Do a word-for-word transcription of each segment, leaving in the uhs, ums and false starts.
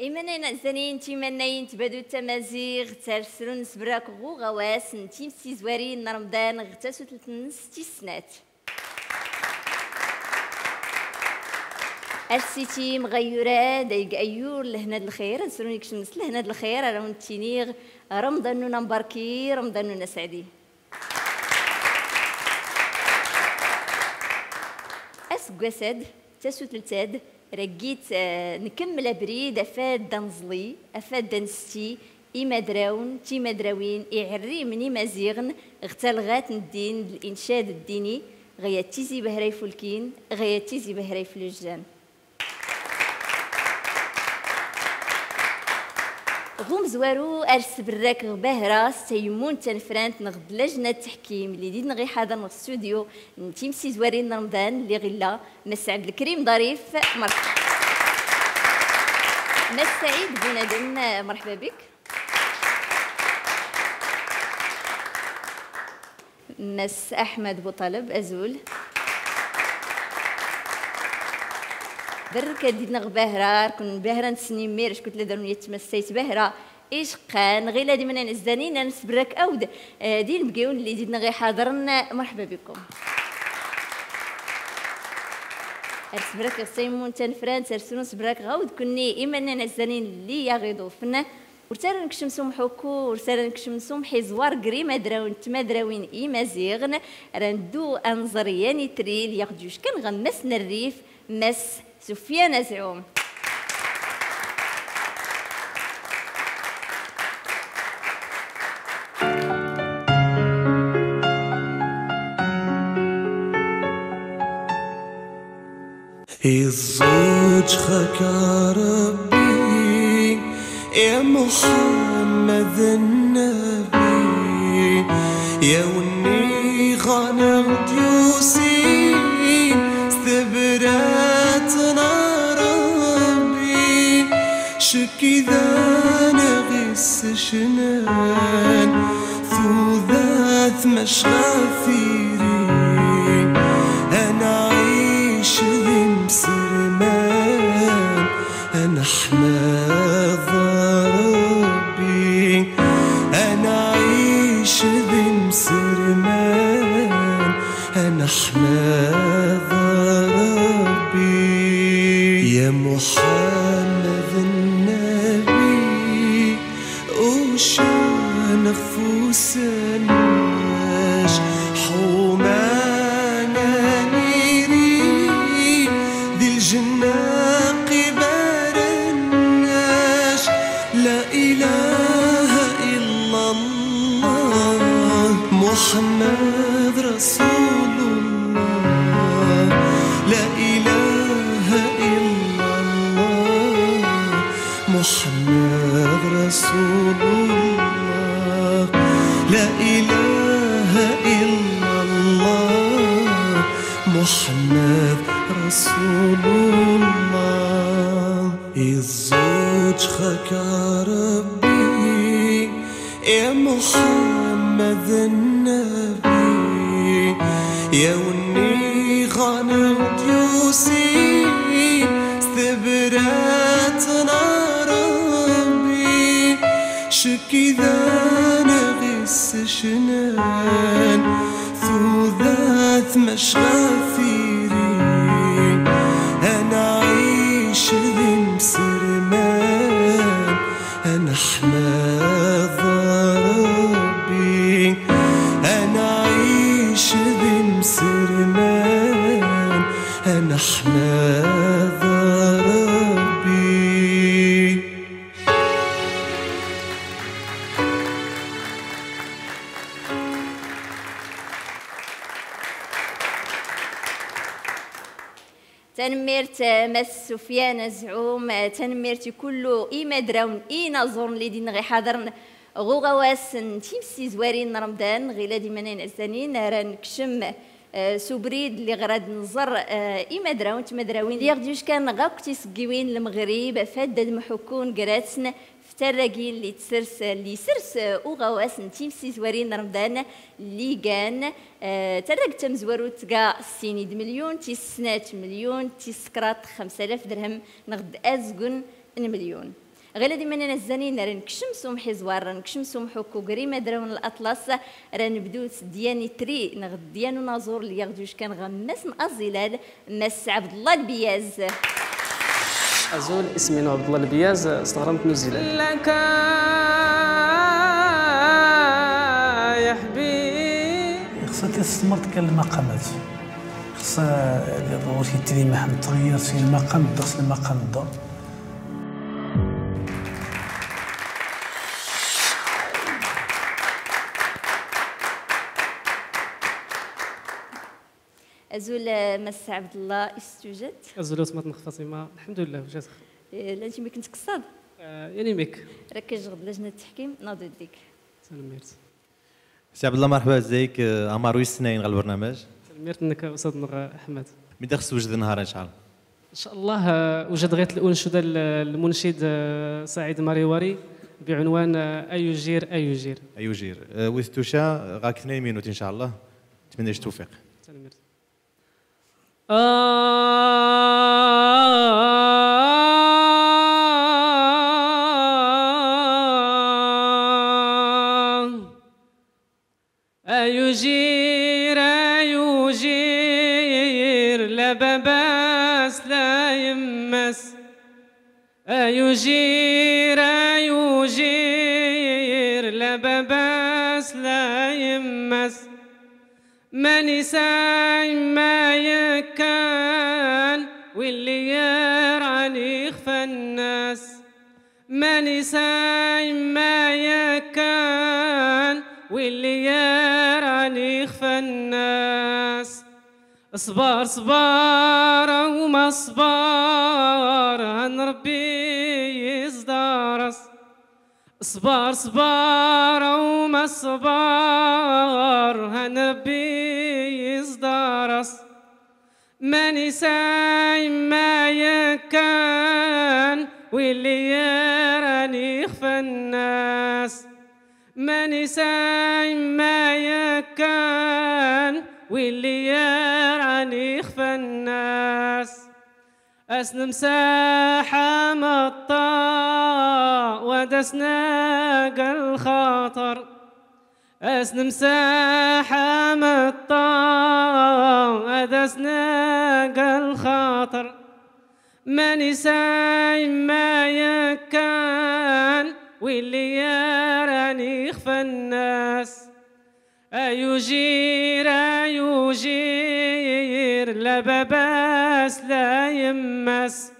Imannayen ɛezzanen, timannayin n tbadut tamaziɣt, ar srun sberrak ɣ uɣawas n timsizwarin n Remḍan ɣ tasutlt-nnes tis snat. Ar sitim ɣayyur-ad, ayg ayyur n lehna d lxir, ad srun ikcem s lehna d lxir, ar awen-ttiniɣ Remḍan-nnun ambarki, Remḍan-nnun aseɛdi. Aseggas-ad, tasutlt-ad, raggit, eh, nkemmel abrid, afad da nẓli, afad da nsti, imadrawen, timadrawin, iɛerrimen imaziɣen, ɣ talɣat n ddin, d lincad ddini, ɣ yat tizi Bahra ifulkin, ɣ yat tizi Bahra iflujjan. Ɣ umezwaru, ar sberrak ɣ Bahra s tayemmunt tanefrant neɣ d lajna n tteḥkim, lli d id-neɣ iḥadren ɣ studio n timsizwarin n Remḍan, lli ɣ illa Mass Ɛebdelkrim Ḍarif, merḥba. Mass Saɛid Bunadem, merḥba bik. Mass Aḥmed Buṭaleb, azul. Berrek ad id-neɣ Bahra, ar ken Bahra nsenni mir, acku tella darun yat tmassayt Bahra, iceqqan, ɣ illa d imannayen ɛezzanen, ar nsberrak awd, eh, d inebgiwen lli d id-neɣ iḥadren, merḥba bikum. Ar sberrak ɣ tayemmunt tanefrant, ar srun sberrak ɣ awd kunni imannayen ɛezzanen lli aɣ iḍufen. Ur tt ara nkcem s umḥukku, ur tt ara nkcem s umḥiẓwar ger imadrawen d tmadrawin imaziɣen, ara neddu ad nẓer yan itri lli aɣ-d-yuckan ɣ Mass n rrif, Mass Sufyan Azɛum. Iẓẓuǧǧ-ak Ṛebbi, a Muḥemmed Nnbi, a wen-iɣan ɣ-d-yusin s tebrat n Ṛebbi. Cekk idan ɣ-issecnan tudert mac ɣef iri, ad nɛic d imserman, ad neḥmed Ṛebbi, ad nɛic d imserman, ad neḥmed Ṛebbi. A Muḥemmed Nnbi, uccen ɣef ussan-nnac, ḥuman ad niri di lǧenna qibala nnac. La ilaha illa Allah, Muḥemmed Rasul Allah. La ilaha illa Allah, Muḥemmed Rasul Allah. La ilaha illa Allah, Muḥemmed Rasul Allah. Iẓẓuǧǧ-ak Ṛebbi, a Muḥemmed Nnbi, a wen-iɣan ɣ-d-yusin s tebrat n Ṛebbi. Cekk idan ɣ-issecnan tudert mac ɣef iri, ad nɛic d imserman, ad neḥmed Ṛebbi, ad nɛic d imserman, ad neḥmed Ṛebbi. Tanemmirt, eh, Mass Sufyan Azɛum, eh, tanemmirt i kullu imadrawen inaẓuren lli d id-neɣ iḥadren ɣ uɣawas n timsizwarin n Remḍan, ɣ illa d imannayen ɛezzanen, ara nekcem, eh, s ubrid lli ɣ rad nẓer, eh, imadrawen d tmadrawin lli aɣ-d-yuckan ɣ akk tisggiwin n Lmeɣrib, afad ad mḥukkun ger-atsen f tarragin lli tsers, lli isers, eh, uɣawas n timsizwarin n Remḍan, lli gan, eh, tarragt tamezwarut tga sin d melyun, tis snat melyun, tis kraḍt xemsa alaf derhem, neɣ d azgen n melyun. Ɣilad imanan a zzanin, ra nkcem s umḥiẓwar, ra nkcem s umḥukku gr imadrawen n Laṭlas, ra nbdu s dyan itri neɣ dyan unaẓur lli aɣ-d-yuckan ɣ Mass n Aẓilal, Mass Ɛebdellah Lbiyaz. Azul, isem-inu Ɛebdellah Lbiyaz, s teɣramt n uzilal. Ixṣa tistmert kan lmaqamat. Ixṣa, eh, ur yettili ma ḥedd tɣiyyert si lmaqam ddeɣ s lmaqam ddeɣ. Azul, eh, Mass Ɛebdellah, is tujjat? Azul, usmat n Fatima, lḥemdullah, wjat xir. Eh, llan ci mi kent kṣṣad? Eh, yani mek. Rakk jɣed lajna n teḥkim, naḍu dik. Tanemmirt. Si Ɛebdellah, merḥba, ازيك؟ Eh, Ɛmar wis tnayen ɣer lbernamaj. Tanemmirt-nnek, Ustad-nneɣ Ḥmed. Mi d aɣ-sewjed nnhar, ncallah. Ncallah, eh, wjad ɣit l-uncuda l-, lmuncid, eh, Saɛid Mariwari, biɛunwan, eh, Ay ujir, ay ujir. Ay ujir. Eh, wid tuca, ɣa-k tnayen minut, ncallah. Netmenna-ak ttewfiq. Tanemmirt. Ay ujir, ay ujir, la baba-s, la yemma-s. Ay ujir, ay ujir, la baba-s, la yemma-s. Mani sɛa yemma yakkan, willi yerɛan ixef nnas. Mani sɛa yemma yakkan, willi yerɛan ixef nnas. Ṣber, ṣber, a wma ṣber, han Ṛebbi iẓḍar-as. Ṣber, ṣber, a wma ṣber, han Ṛebbi iẓḍar-as. Mani sɛa yemma yakkan, willi yerɛan ixef nnas. Mani sɛa yemma yakkan, willi yerɛan ixef nnas. As nemsaḥ ameṭṭaw, ad as-nagga lxaṭer. As nemsaḥ ameṭṭaw, ad as-nagga lxaṭer. Mani sɛa yemma yakkan, willi yerɛan ixef nnas. Ay ujir, ay ujir, la baba-s, la yemma-s.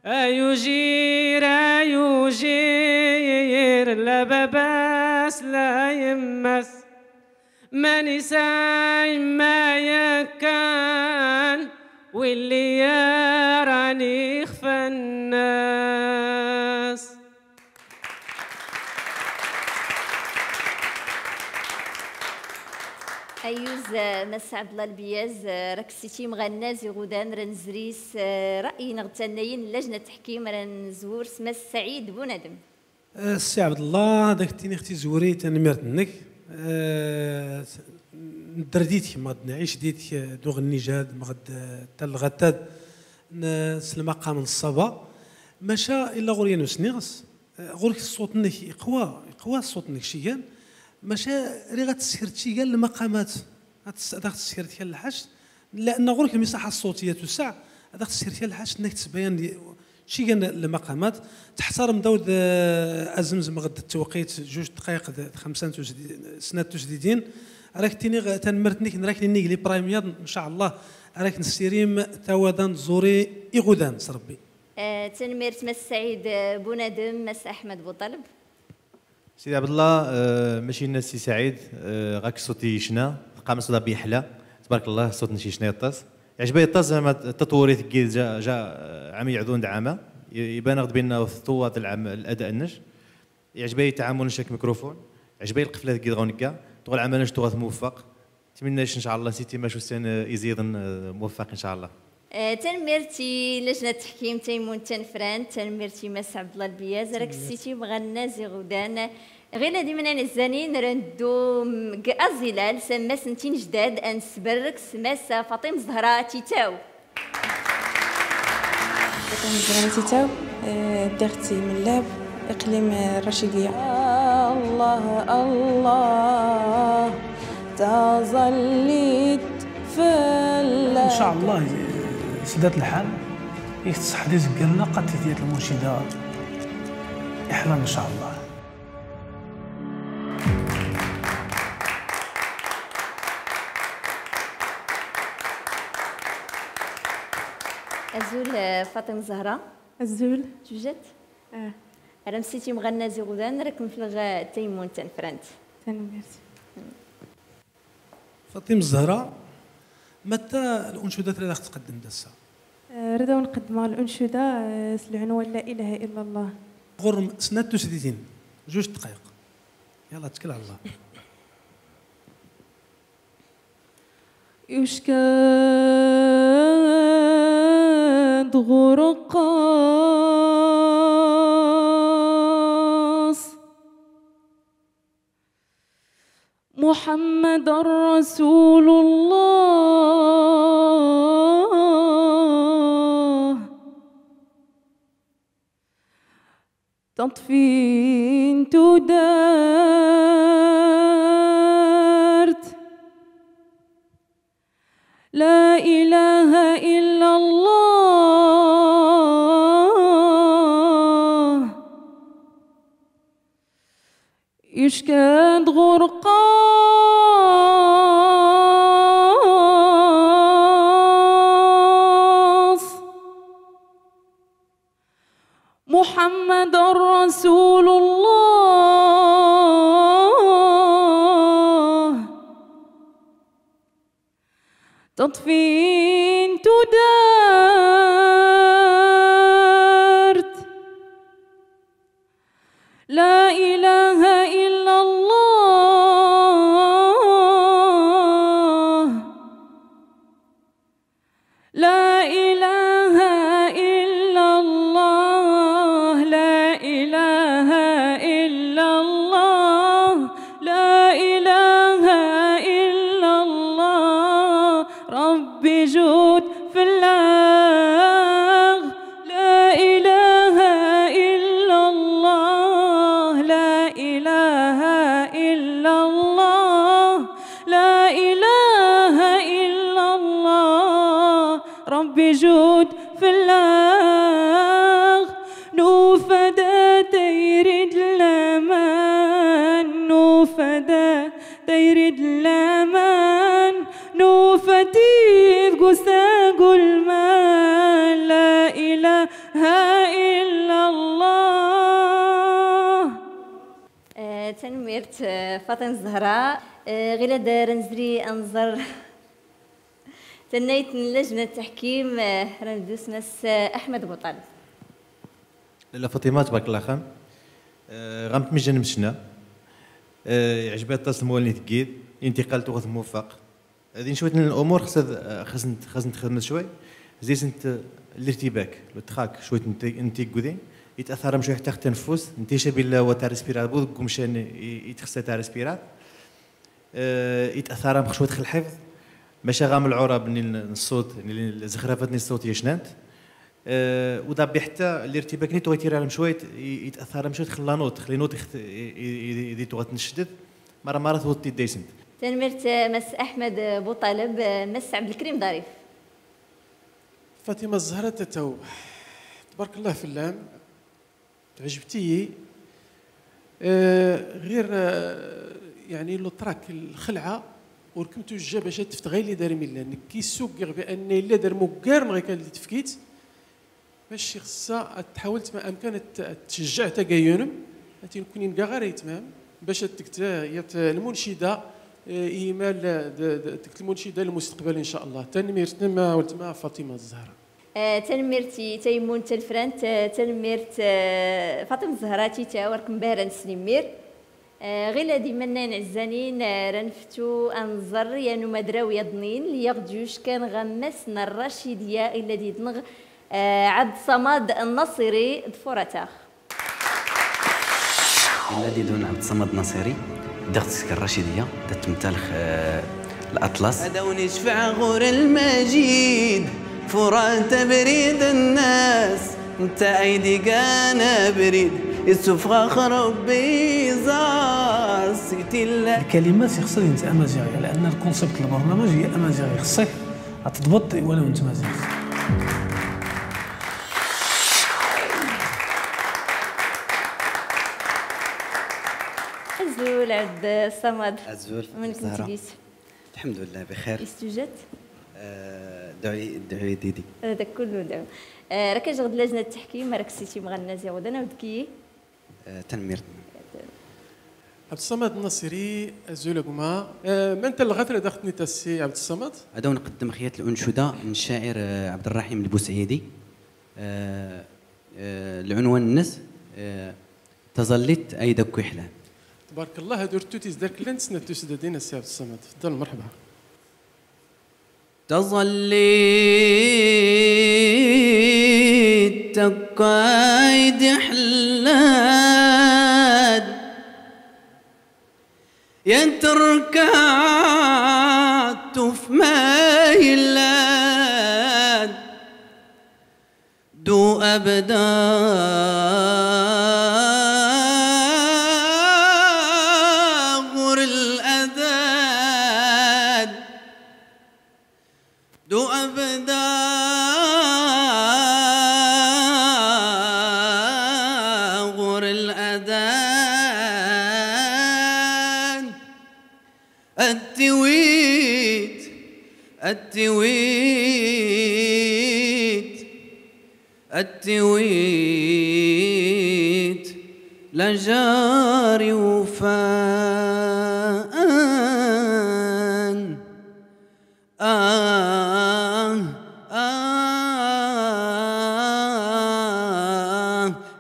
Ay ujir, ay ujir, la baba-s, la yemma-s. Mani sɛa yemma yakkan, willi yerɛan ixef nnas. Ayyuz, eh, Mass Ɛebdellah Lbiyaz, eh, rak s itimɣan n iɣudan, ra nezri s, eh, ṛṛay neɣ tannayin n lajna n teḥkim, ra nzwur s Mass Saɛid Bunadem. Eh, Ssi Ɛebdellah, ad ak-ttiniɣ tizwuri, tanemmirt-nnek. Eh, nedder dit-k, ma ɣ-d-nɛic dit-k, eh, d uɣenni jad, ma ɣ-d, eh, talɣa tad, n, s lmaqam n ṣṣaba. Maca illa ɣur-i yan usniɣes, eh, ɣur-k ṣṣut-nnek iqwa, iqwa ṣṣut-nnek cigan. Maca riɣ ad teshir cigan lmaqamat. Ad tes-, ad aɣ-teshir kra n lḥact, لأن ɣur-k lmisaḥa ṣṣutiya tuseɛ, ad aɣ-teshir kra n lḥact, nnek tesbayan di, cigan lmaqamat, teḥtarem dawd, eh, azemzem ɣ-d ttewqit, juj ddqayeq d, d xemsa n tujdi-, snat tujdidin, rak ttiniɣ tanemmirt-nnek, rak ninnig li prime yaḍ, ncallah, rak nessirim tawada n tẓuri iɣudan s Ṛebbi. Eh, tanemmirt Mass Saɛid, eh, Bunadem, Mass Aḥmed Buṭaleb. Sidi Ɛebdellah, eh, maci inna Ssi Saɛid, eh, ɣak ṣṣut i yecna, teqqam ṣṣut abi yeḥla, tbarek Llah, ṣṣut-nnes yecna aṭas. Yeɛjeb-ay aṭas, zɛma ttaṭwur i teggid ja, ja, eh, ɛam iɛdun d ɛama, i-, iban-aɣ-d binna tṭewwat lɛam-, lada-nnes. Yeɛjeb-ay ttaɛamul-nnes ak mikrufun, yeɛjeb-ay lqefla teggid ɣa unegga, tuɣ lɛamal-nnes tuɣa tmuffaq. Ttmenna-ak ncallah si timac ussan, eh, iziḍen, eh, muwaffaq ncallah. Eh, tanemmirt i lajna n teḥkim taymunt tanfrant, tanemmirt i Mass Ɛebdellah Lbiyaz, rak s itimɣan n iɣudan. Ɣilad imanan a zzanin, ra neddu, mm, g Aẓilal, s ammas n Tinejdad, a nesberrek s Mass Faṭima Zahra Titaw. Faṭima Zahra Titaw, eh, ddiɣ-tt i Mellab. إقليم الرشيدية. الله، الله، تظليت في إن شاء الله، سدات الحال، يختص حديث قالنا قد تيتيات المنشدة إحلى إن شاء الله. Azul, eh, Faṭima Zahra. Azul. Tujjat? Ah. Ara msiti mɣanna ziɣudan, rek mflɣ taymun tanfrant. Tanemmirt. Faṭima Zahra, mata l'uncudat ra ɣ tqeddem d ass-a? Eh, rad awen qeddmeɣ l'uncuda, eh, s lɛunwan لا إله إلا الله. Ɣur-m snat tusditin, juj dqayeq. Yalla, ttkel ɛla Llah. يشكى دغرقاص محمد رسول الله. تطفين تدارت. لا إله إلا الله. يشكى دغرقاص محمد رسول الله. تطفين تدارت. لا إله إلا الله. لا إله إلا الله، لا إله إلا الله، لا إله إلا الله. ربي جود فلاغ. لا إله إلا الله، لا إله إلا الله، لا إله إلا الله. ربي جود فلاغ. نوفدا تيرد لامان، نوفدا تيرد لامان، نوفتي قوسا قول ما لا إله إلا الله. Eh, tanemmirt, eh, Faṭima Zahra. Eh, ɣilad ra nzri ad nẓer tannayt n lajna n ttaḥkim, eh, ra nbdu s Mass, eh, Aḥmed Buṭaleb. Lalla Faṭima, tbarek Llah axxam. Eh, ɣam tmijja n mcna. Eh, iɛjeb-i aṭas lmawal-nni teggid, intiqal tuɣa tmuffaq. Din cwiṭ n l'umur xas ad, xas ad, xas ad nxedmet cwiṭ, zisent l'irtibak, le trac, cwiṭ n ti-, n tigdi, it'athar-am cwiṭ ḥetta ɣ tanfust, ntiya billa wa ta respirat, bu deg umcan i, itxessa ta respirat. Eh, it'athar-am cwiṭ ɣ lḥifḍ, maca ɣam lɛurab-nni n ṣṣut, n lzexrafat-nni n ṣṣut yecnan-t. Eh, u dabbi ḥetta l'irtibak-nni tuɣa itira-am cwiṭ, i, it'athar-am cwiṭ ɣ la note, ɣ les notes i, i, i, i di tuɣa tnecded, mara mara tuɣa tidda-ysent. Tanemmirt, eh, Mass Aḥmed, eh, Buṭaleb, eh, Mass Ɛebdelkrim Ḍarif. Faṭima Zahra Tataw, tbarek Llah fell-am, teɛjeb-iyi. Eh, ɣir, eh, yeɛni le trac, lxelɛa, ur kem-tujja bac ad tefteɣ ayen i dar mi llan. Nekk ssuggiɣ bi anna yella dar muggar n ɣikan di tefkit. Maca ixeṣṣa ad tḥawel ma amkan ad t-, ad tcejjeɛ tagayunem, ad tin-, nekkni nga ɣer aytmam, bac ad teg t-, yat lmuncida, eh, i yimal, eh, d-, d-, teg lmuncida n lmusteqbal, in ca Allah. Tanemmirt-nnem a weltma Faṭima Zahra. Eh, tanemmirt i tayemmunt tanfrant, eh, tanemmirt, eh, Faṭima Zahra tita, war kem-, nbahra nesnimmir. Eh, ɣilad imannayen ɛezzanin, eh, ra nftu ad nẓer yan umadraw yaḍnin, lli aɣ-d-yuckan ɣer Mass n Rracidiya, illa did-neɣ, eh, Ɛebd Ṣṣamad Nnaṣiri, ḍfur-ateɣ. Illa did-wen Ɛebd Ṣṣamad Nnaṣiri, ddiɣ-d seg Rracidiya, da ttemtalx, eh, Laṭlas. Ad awen-icfeɛ ɣur Lmajid, Furat abrid nnas, netta ay d-igan abrid. Issufeɣ-aɣ Ṛebbi iẓar si tilla. الكلمات يخصها ينت أمازيغية، لأن الكونسيبت البرنامج هي أمازيغية، خصك تضبط ولو أنت مازيغي. Azul Ɛebd Ṣṣamad. Azul, amek Zahra. Ntegis? الحمد لله بخير. Is tujjat? آه، دعي، دعي ديدي. هذا كله دعم. آه، راك جغد لجنة التحكيم، راك سيتي مغنى زي غدنا ودكي. آه، تنميرت. عبد الصمد الناصري، أزول أكما. آه، من تلغت لدى أختني تاسي عبد الصمد؟ هذا ونقدم خيات الأنشودة من الشاعر، آه، عبد الرحيم البوسعيدي. آه، آه، العنوان النس، آه، تظليت أيدك وحلان. تبارك الله، هادو رتو تيزدار كلان تسنى تسدى دينا السي عبد الصمد. تفضل، مرحبا. تظليت تكايد حلاد، يا تركعت في ميلاد. دو أبدا غور الأذان. دو أبدا غور الأذان. التويت، التويت، التويت، لا جاري وفاء. آه، آه،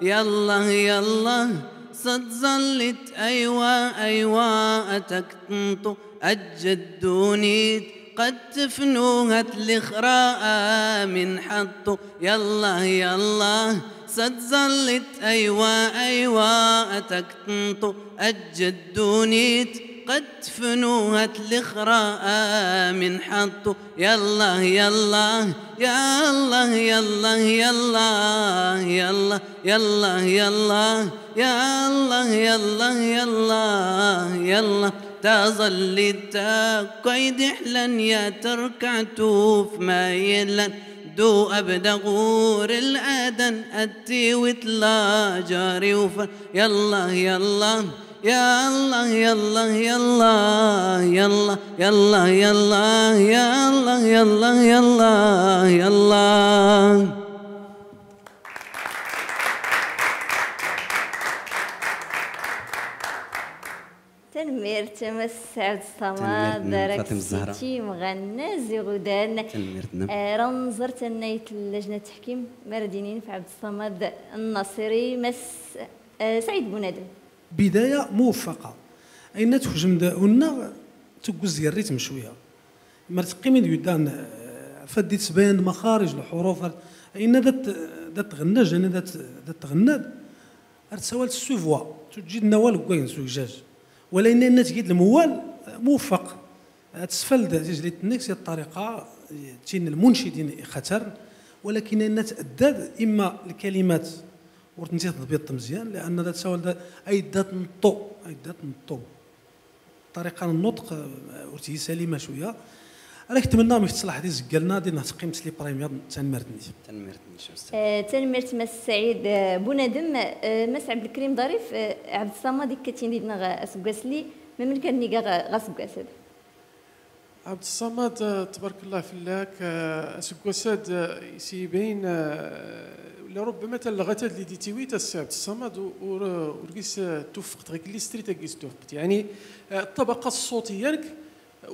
يلا، يلا، صد ظلت، أيوا، أيوا، أتك تنطو، أجدونيت، قد تفنوها تلخراء من حطو، يلا، يلا، صد ظلت، أيوا، أيوا، أتك تنطو، أجدونيت، قد تفنوها تلخراء من حطو. يلا، يلا، يلا، يلا، يلا، يلا، يلا، يلا، يلا، يلا، يلا، يلا. تظلي تاكايد حلان يا تركعتو في ميلان. دو أبدا غور الأذان أتي وتلا جاري وفا. يلا، يلا، يلا، يلا، يلا، يلا، يلا، يلا، يلا، يلا، يلا، يلا. Tanemmirt, Mass Ɛebd Ṣṣamad, tanemmirt-nnem, rak Faṭima Zahra. Siti mɣanna ziɣudan. Tanemmirt-nnem. Eh, ra nẓer tannayt n lajna n teḥkim, ma ra d-inin f Ɛebd Ṣṣamad Nnaṣiri, Mass, eh, Saɛid Bunadem. بداية موفقة. Ayenna txejmd unnaɣ tugguzt gar ritm cwiya. Mer teqqimid yudan, eh, fad di tesbayan d maxarij lḥuruf, ayenna dat, dat tɣennaj, ayenna dat, dat tɣennad, ar tsawalt s voix, tuǧǧid n awal n wayen s ujjaj. Wala ayenna, ayenna tgid lmwal, eh, muweffaq. Ad tesfald tizlit-nnek si ṭṭariqa, eh, tin lmuncid-in ixatar, walakin ayenna tɛeddad imma lkalimat ur tent-id-tḍbiṭ mezyan, lianna da tsawal da, ay da tneṭṭu, ay da tneṭṭu. Ṭṭariqa n nnuṭq, eh, ur tgi salima cwiya. Ara k-tmennaɣ mek teṣlaḥ di zeggal-nna, di neɣ teqqimt s les premières, tanemmirt-nni. Tanemmirt-nni, Ustad. Eh, tanemmirt Mass Saɛid, eh, Bunadem, eh, Mass Ɛebdelkrim Ḍarif, eh, Ɛebd Ṣṣamad ikkatin di-dneɣ aseggas-lli, memmen kan niga ɣ-, ɣ aseggas-ad. Ɛebd Ṣṣamad, eh, tbarek llah fell-ak, eh, aseggas-ad, eh, is ibayn, eh, la rubbama talɣa-ad lli d-itiwi a Ssi Ɛebd Ṣṣamad, u-, ur, ur gis, eh, tuffeqt ɣik lli s trit a gis tuffeqt. Yeɛni, eh, ṭṭabaqa ṣṣutiya-nnek,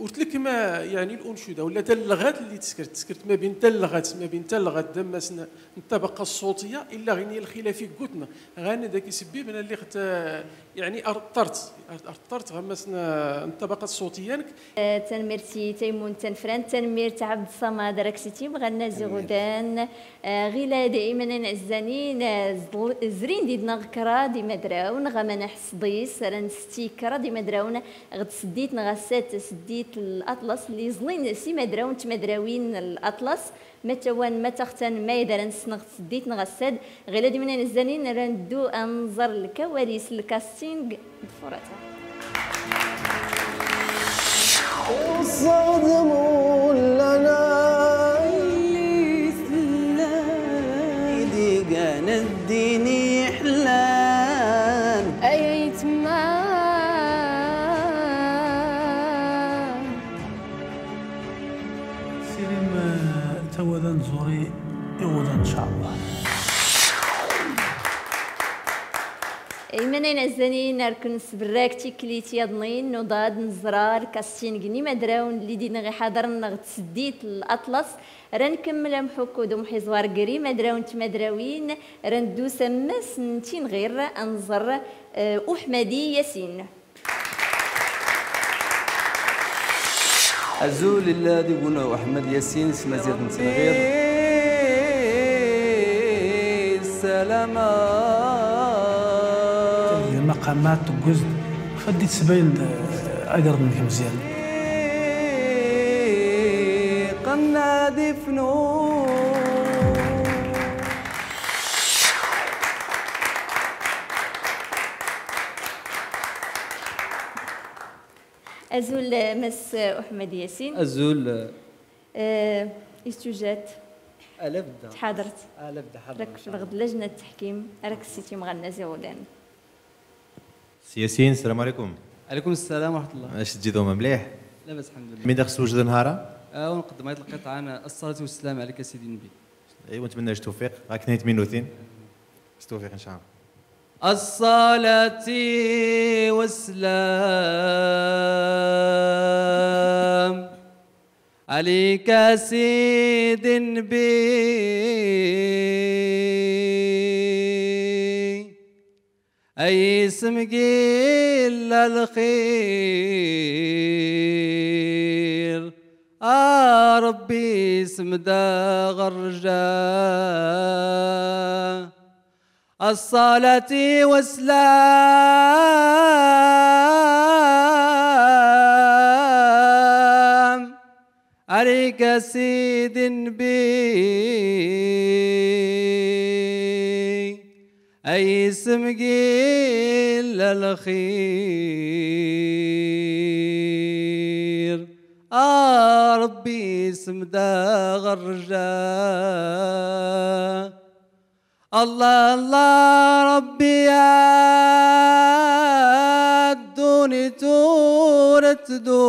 ur tlkem, eh, yeɛni, l-uncuda, wala talɣa-ad lli teskrt, teskrt ma bin talɣa-ad, ma bin talɣa-ad d ammas n, n ṭṭabaqa ṣṣutiya, illa ɣin ya lxilaf i ggutn, ɣann dak isebbibn lli ɣt, eh, yeɛni, ar ṭṭart, ar, ar ṭṭart ɣ ammas n, n ṭṭabaqa ṣṣutiya-nnek, Eh, tanemmirt i Taymun Tanfrant, tanemmirt Ɛebd Ṣṣamad Raksiti, mɣanna ziɣudan. Eh, ɣilad imanan ɛezzanin, eh, zl-, zrin did-neɣ kraḍ imadrawn, ɣ aman aḥsḍis, ara nsetti kraḍ imadrawn, ɣ tseddit neɣ asat seddis. Tseddit n Laṭlas lli ẓnin s imadrawen d tmadrawin n Laṭlas, ma tawan ma taxtan ma yad ara nsneɣ tseddit neɣ assad, ɣilad imnann zzanin ara neddu ad nẓer lkawalis n lkasting d Furata. Ṣṣadmu lana i d-igan ddin iḥellan. Ay aytma. Sirim, eh, tawada n tẓuri iɣudan, ncallah. Imnann zzanin, ar ken-nsberrak tiklit yaḍnin, nuḍa ad nẓra lkasting n imadrawen lli dinɣ iḥadren ɣ tseddit n Laṭlas. Ra nkemmel amḥukku d umḥiẓwar gr imadrawen d tmadrawin, ra neddu s ammas n Tinɣir, ad nẓer, eh, Uḥmadi Yasin. Azul, illa d iguna Uḥmed Yasin s tmaziɣt n Tinɣir. Ssalama. Lmaqamat tewwez-d, fad-d tesbayn-d, eh, agerḍ-nnek mezyan. Qennad ifnu. Azul, Mass Uḥmed Yasin. Azul. Eh, istujat. Ala bedda. Tḥadret. Ala bedda, ḥadret. Rak f lɣed lajna n teḥkim, rak s-itim ɣer nnazi ɣudan. Si Yasin, السلام عليكم. عليكم السلام ورحمة الله. Acu teǧǧiḍ, uma mliḥ? لاباس الحمد لله. Min da xswejden hara? Ah, ونقدم هذه القطعة أنا، الصلاة والسلام عليك سيدي النبي. Aywa, netmenna s tewfiq, akken ay tminutin. S tewfiq, ncallah. الصلاة والسلام عليك سيدي النبي، أي سمقيل الخير، آ ربي سمدا غرجا. الصلاة والسلام عليك سيدي النبي، أي سمقيل الخير، آ ربي سمدا غرجا. الله الله ربي يا الدنيا تورت دوم.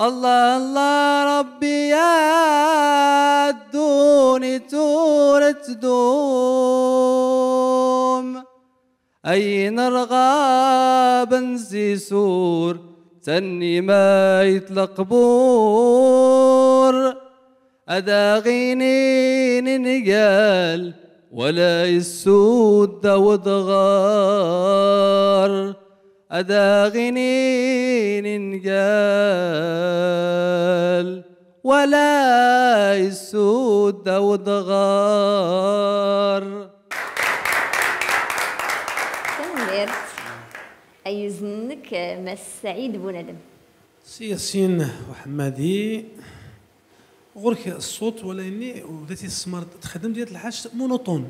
الله الله ربي يا الدنيا تورت دوم. أين رغاب نزيسور تني ما يتلقبور. أدا غينين نقال ولا يسود ودغار. أدا غينين نقال ولا يسود ودغار. Tanemmirt. Ayyuz-nnek, Mass Saɛid Bunadem. Si Yasin Uḥemmadi, ɣur-k ṣṣut, wala ini, u da t-issemar, texdem diyat lḥaǧ monotone.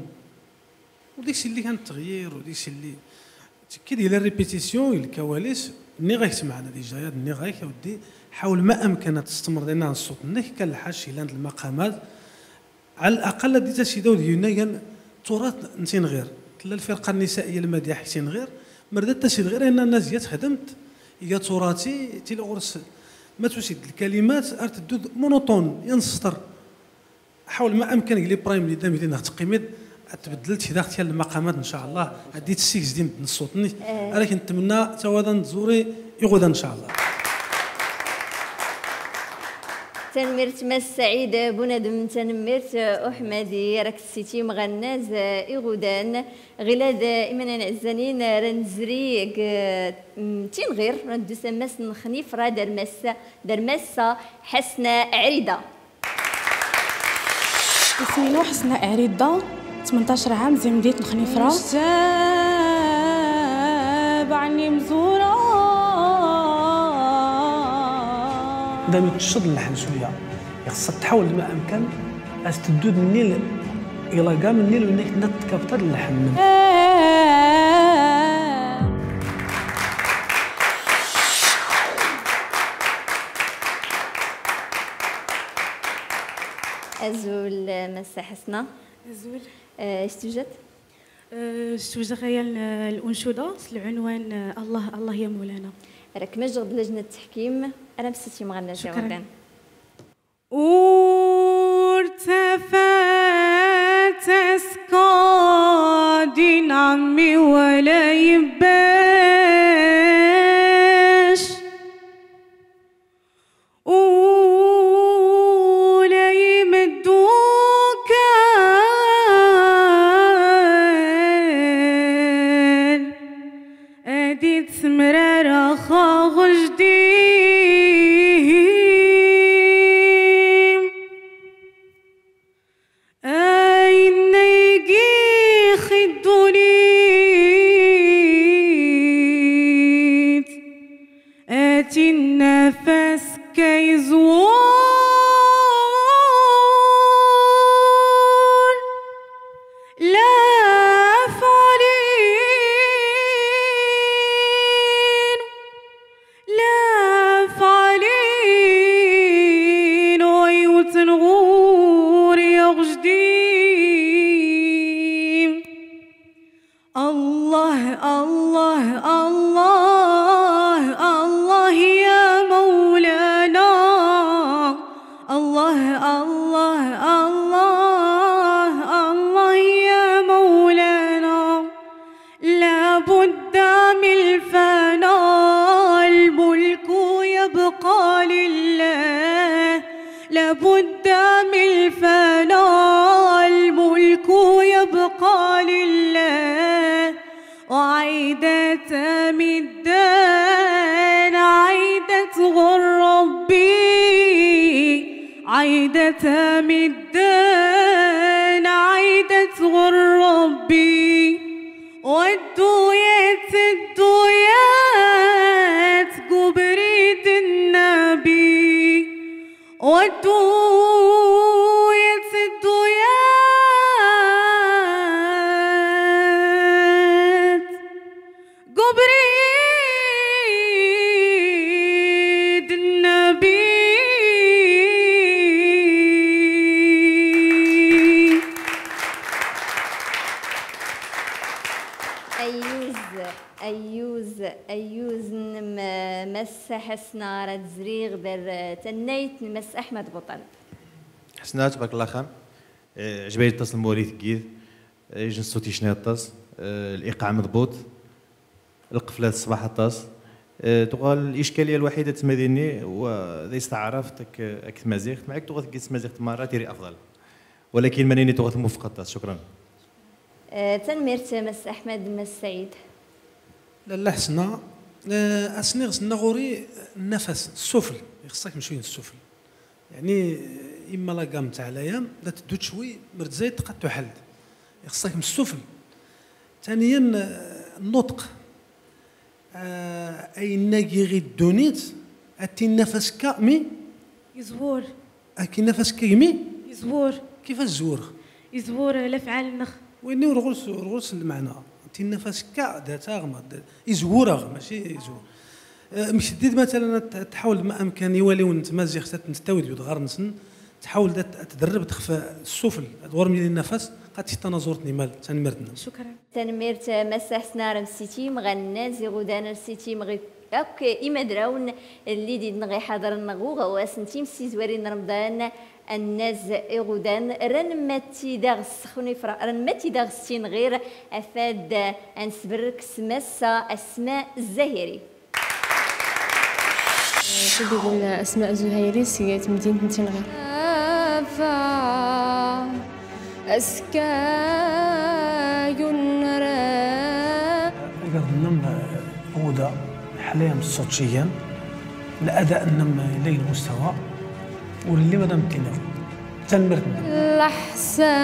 U deg-s illi kan ttɣyir, u deg-s illi tekki di la répétition, i lkawalis, nniɣ-ak-tt meɛna, déjà, yad nniɣ-ak, a weddi, ḥawel ma amkan ad testmreḍ inna ṣṣut-nnek, kan lḥaǧ ilan d lmaqamat, Ɛal aqal ad d-itas idawd yunna gan turat n Tinɣir. Tella lfirqa nnisaiya lmadiḥ g Tinɣir, mer da tas Tinɣir, inna nna zya txedmt, iga turati, tili ɣur-s, ma tusid lkalimat, ar teddu d monotone, yan sṭer. Ḥawel ma amkan g les primes li dam idin neɣ teqqimid, ad tbeddelt daɣ tyal lmaqamat, ncallah, ad d-itessigzdi medden ṣṣut-nnek. Eh. Ara k-netmenna tawada n tẓuri iɣudan, ncallah. Tanemmirt Mass Saɛid Bunadem, tanemmirt Uḥmadi, rak s-itim ɣer nnaz iɣudan, ɣilad iman n ɛezzanin, ra nezri g, mm, Tinɣir, ra neddu s ammas n Xnifra, dar massa, dar massa Ḥasna Ɛrida. Isem-inu Ḥasna Ɛrida, tmenṭac ɛam, zi medinat n Xnifra. Imzura. Dam ittecceḍ llḥen cwiya, ixṣṣa tḥawel ma amkan as teddu d nnil ila gam nnil winna k tnna tkabṭa d llḥen. Azul, Massa Ḥesna. Azul. Eh, istujat? Eh, istujat ɣaya l-, l'uncuda s lɛunwan, eh, Allah, Allah ya Mawlana. Ara kem-ǧǧeɣ d lajna n ttḥkim, ara m-ssitimeɣ anna. Cukran. Ur tafat askad n ɛemmi wala yebbac. Ula imeddukkal ad ittemrareɣ ɣer ujdim. Ayen ay gixi ddunit, ati nnafas kay ẓwur. La falin, la falin, ay wten ɣur-i ujdim. الله، الله، الله، الله يا مولانا. الله، الله، الله، الله يا مولانا. لا بد من الفناء، الملك يبقى لله. لا بد من الفناء، الملك يبقى لله. وعيدة مدان، عيدة غر ربي، عيدة مدان، عيدة غر ربي. والدويات، الدويات، قبريد النبي. والدويات، الدويات، قبريد النبي. أيوز. Ayyuz, ayyuz nnem, eh, Mass Ḥesna, rad zriɣ dar, eh, tannayt n Mass Aḥmed Buṭan. Ḥesna, tbarek Allah xan. Eh, ɛejbani aṭas lmuri teggid, eh, ijen ṣṣut icna aṭas, eh, liqaɛ meḍbut, lqefla teṣbaḥ aṭas. Eh, tuɣal lickaliya lwaḥida tma dinni, wa d isteɛraft ak, ak tmaziɣt, mɛek tuɣa teggid s tmaziɣt marra tiri afḍal. Walakin manini tuɣa tmuffeq aṭas. Cukran. Eh, tanmirt, Mass Aḥmed, Mass Saɛid. Lalla ḥesna, eh, asniɣ s-nna ɣur-i nnafas, ssufel, ixeṣṣ-ak mcwi n ssufel. Yeɛni, eh, imma la gamme taaɛ layam, la teddu cwi, merd zayed tqad tuḥal-d. Ixeṣṣ-ak m ssufel. Taniyan, eh, nnuṭq. Ah, ayen-agi ɣi ddunit, ad t-innafas akka, mi? Izwur. Ad k-innafas akka gmi? Izwur. Kif ad zwureɣ? Izwur, eh, lafɛal-nneɣ. Winni ur ɣur-s, ur ɣur-s lmeɛna. Ad t-innafas akka, da taɣ ma, da, izwur-aɣ, mačči izwur. Eh, mkteddid, matalan, ad t-, ad tḥawel ma amkan i waliwen n tmaziɣt, ad ten-tawi d ɣar-nsen, tḥawel ad t-, ad tderreb txef ssufel, ad ɣur-m yili nnafas, qad tiṭ tanaẓurt n imal, tanmirt-nnem. Cukran. Tanmirt, Mass Ḥesna, ar msitimɣ annaz iɣudan, ar msitimɣ akk imadrawen lli di dnɣ iḥadṛn ɣ uɣawas n timsizwarin n Remḍan, annaz iɣudan, ran matti daɣ ssxnifra, ran matti daɣ ssinɣir, afad ad nsbrk s Massa Asma Zzahiri. Tididin Asma Zuhayri seg temdint n Tinɣi. Afa askayun ra. Igad-nnem, eh, uda, ḥlayam ṣṣut cigan, lada-nnem, eh, lay lmustawa, ur lliɣ ad am-t-iniɣ. Tanemmirt-nnem. Leḥsab.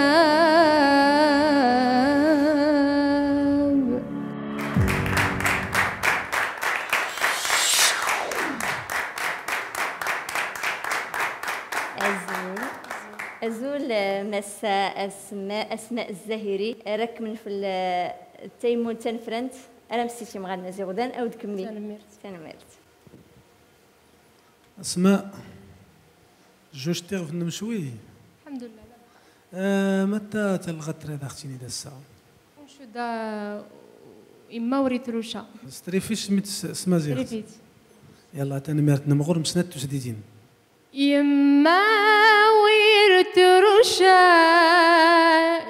Azul, eh, Massa Asma, Asma Zahiri, eh, rakmen fil, eh, taymun tanfrant, ara msitim ɣer Nna Ziɣudan, awd kemmi. Tanemmirt. Tanemmirt. Asma, juj tiɣ fnnem cwi? Lḥemdullah, labxir. Eh, mata talɣa trid aɣ-tinid ass-a? Ancud-a, Imma ur ittruca. S trifit mi tes-, s tmaziɣt. Trifit. Yalla, tanemmirt-nnem, ɣur-m snat tusdidin. Imma ur ittruca,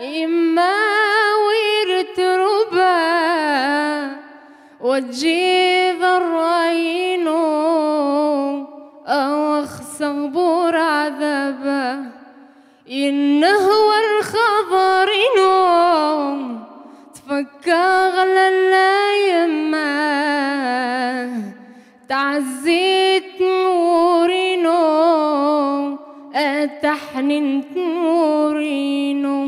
imma ur ittruba, wa tjiḍ ṛṛay-inu, aw xseɣ bur ɛdaba. Innehwa lxaḍer-inu, tfekka-ɣ lalla yemma, tɛezzit n wur-inu, a taḥnint n wur-inu.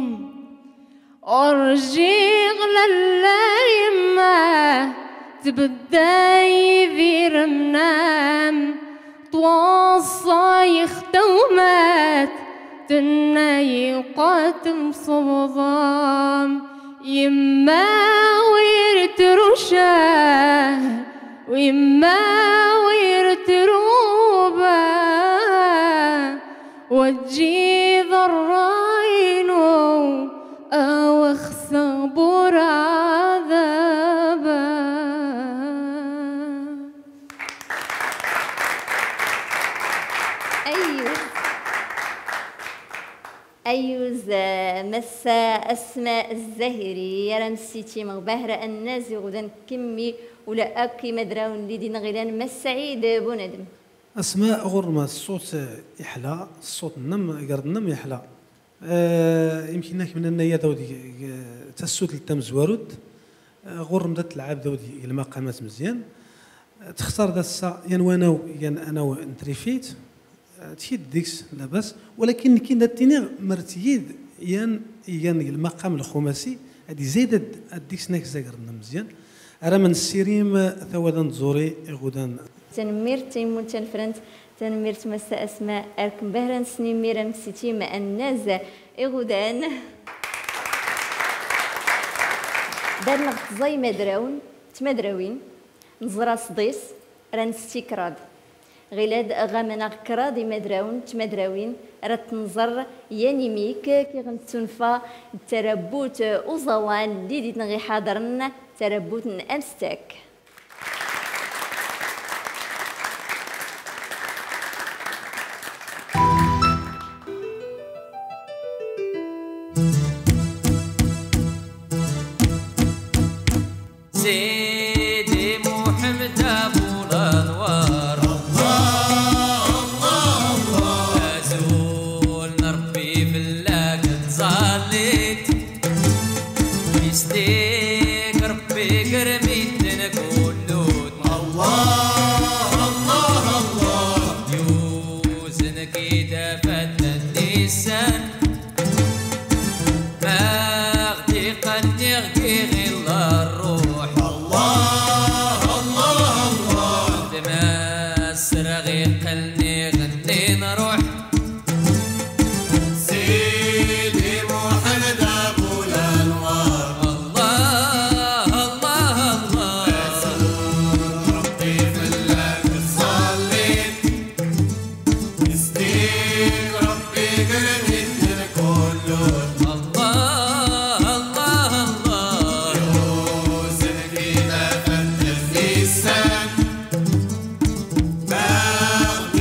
Ur rjiɣ lalla yemma, tbedda-yi di remnam, twaṣṣa-yi x tawmat, tenna-yi qat msebḍam. Yemma ur ittruca, yemma ur ittruba, wa tjiḍ ṛṛay-inu, aw xseɣ bur ɛdaba. Ayyuz. Ayyuz, eh, Massa Asma Zahiri, ara msitim ɣ bahra Nna Ziɣudan kemmi, ula akk imadrawen lli din ɣ ilan, Massa Saɛid Bunadem. Asma, ɣur-m ṣṣut, eh, iḥla, ṣṣut-nnem, gerd-nnem iḥla. Eh, imkin-ak mnanna-yad awd g, g, tasutlt tamezwarut, eh, ɣur-m da tlɛab d awd g lmaqamat mezyan. Eh, textar d ass-a yan wanaw, yan anaw n trifit, eh, tkid deg-s, labas, walakin nekkin da ttiniɣ mer tkid yan, yan g lmaqam lxumasi, ad izayed ad, ad deg-s nakzagr-nnem mezyan. Ara ma nessirim, eh, tawada n tẓuri iɣudan. Tanemmirt, tayemmun tanfrant, tanemmirt Massa Asma, ar kem bahra nesnimmir a msitim a Nna Ziɣudan. Dar-nneɣ tẓa imadrawen, tmadrawin, neẓra sḍis, ra nesti kraḍ. Ɣilad ɣ aman-aɣ kraḍ imadrawen, tmadrawin, ra tt-nẓer yan imik, kiɣ nettunfa d tarabut n uẓawan lli din ɣ iḥadren, tarabut n Amstak. Sidi Muḥemmed Abu Lanwar. Allah, Allah, Allah. Azul n Ṛebbi fell-ak tẓallit. Istik Ṛebbi ger midden kullut. Allah, Allah, Allah. Yuzen-k-id afat n lisan. Ma ɣ-d-iqqan nniɣ g iɣil n ṛṛuḥ. Allah, Allah, Allah. D ma sreɣ iqqel nniɣ nni nṛuḥ. Sidi Muḥemmed Abu Lanwar. Allah, Allah, Allah. Azul n Ṛebbi fell-ak tẓallit. Istik Ṛebbi ger midden kullut. Allah, Allah, Allah. Yuzen-k-id afat n lisan. Ma ɣ-d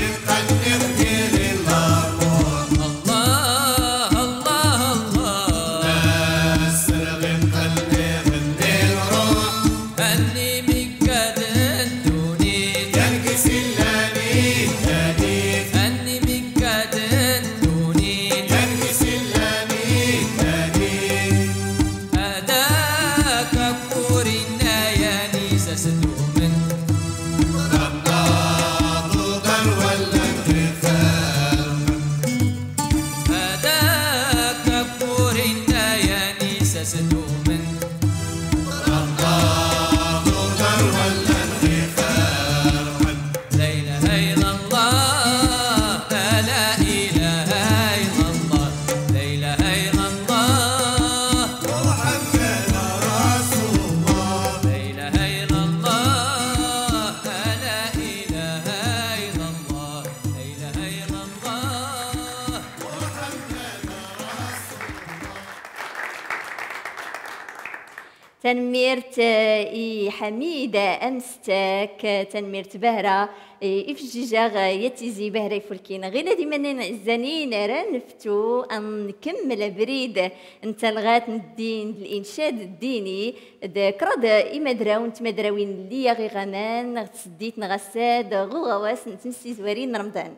Tanemmirt, eh, i Ḥamid Amestak, eh, tanemmirt Bahra, eh, i Fejjija, eh, ya Tizi Bahra Ifulkin. Ɣilad iman-nneɣ ɛezzanin, ara neftu ad nkemmel abrid n talɣat n ddin d lincad ddini d kraḍ imadrawen d tmadrawin n liyaɣ iɣaman ɣ tseddit n ɣassad ɣ uɣawas n tmessizwarin n Remḍan.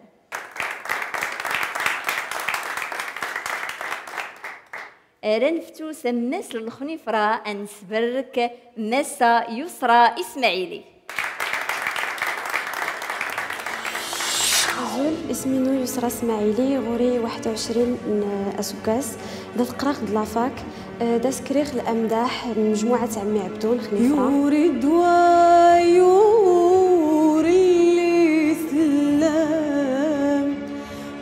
Ara neftu s ammas n lxnifra, ad nesbarek Massa Yusra Ismaɛili. Azul, isem-inu Yusra Ismaɛili, ɣur-i waḥed u ɛecrin n aseggas, da qqreɣ d la fac, eh, da sekriɣ lamdaḥ n mejmuɛa n Ɛemmi Ɛebdun, Xnifra. Yuri-d wa yuri lislam.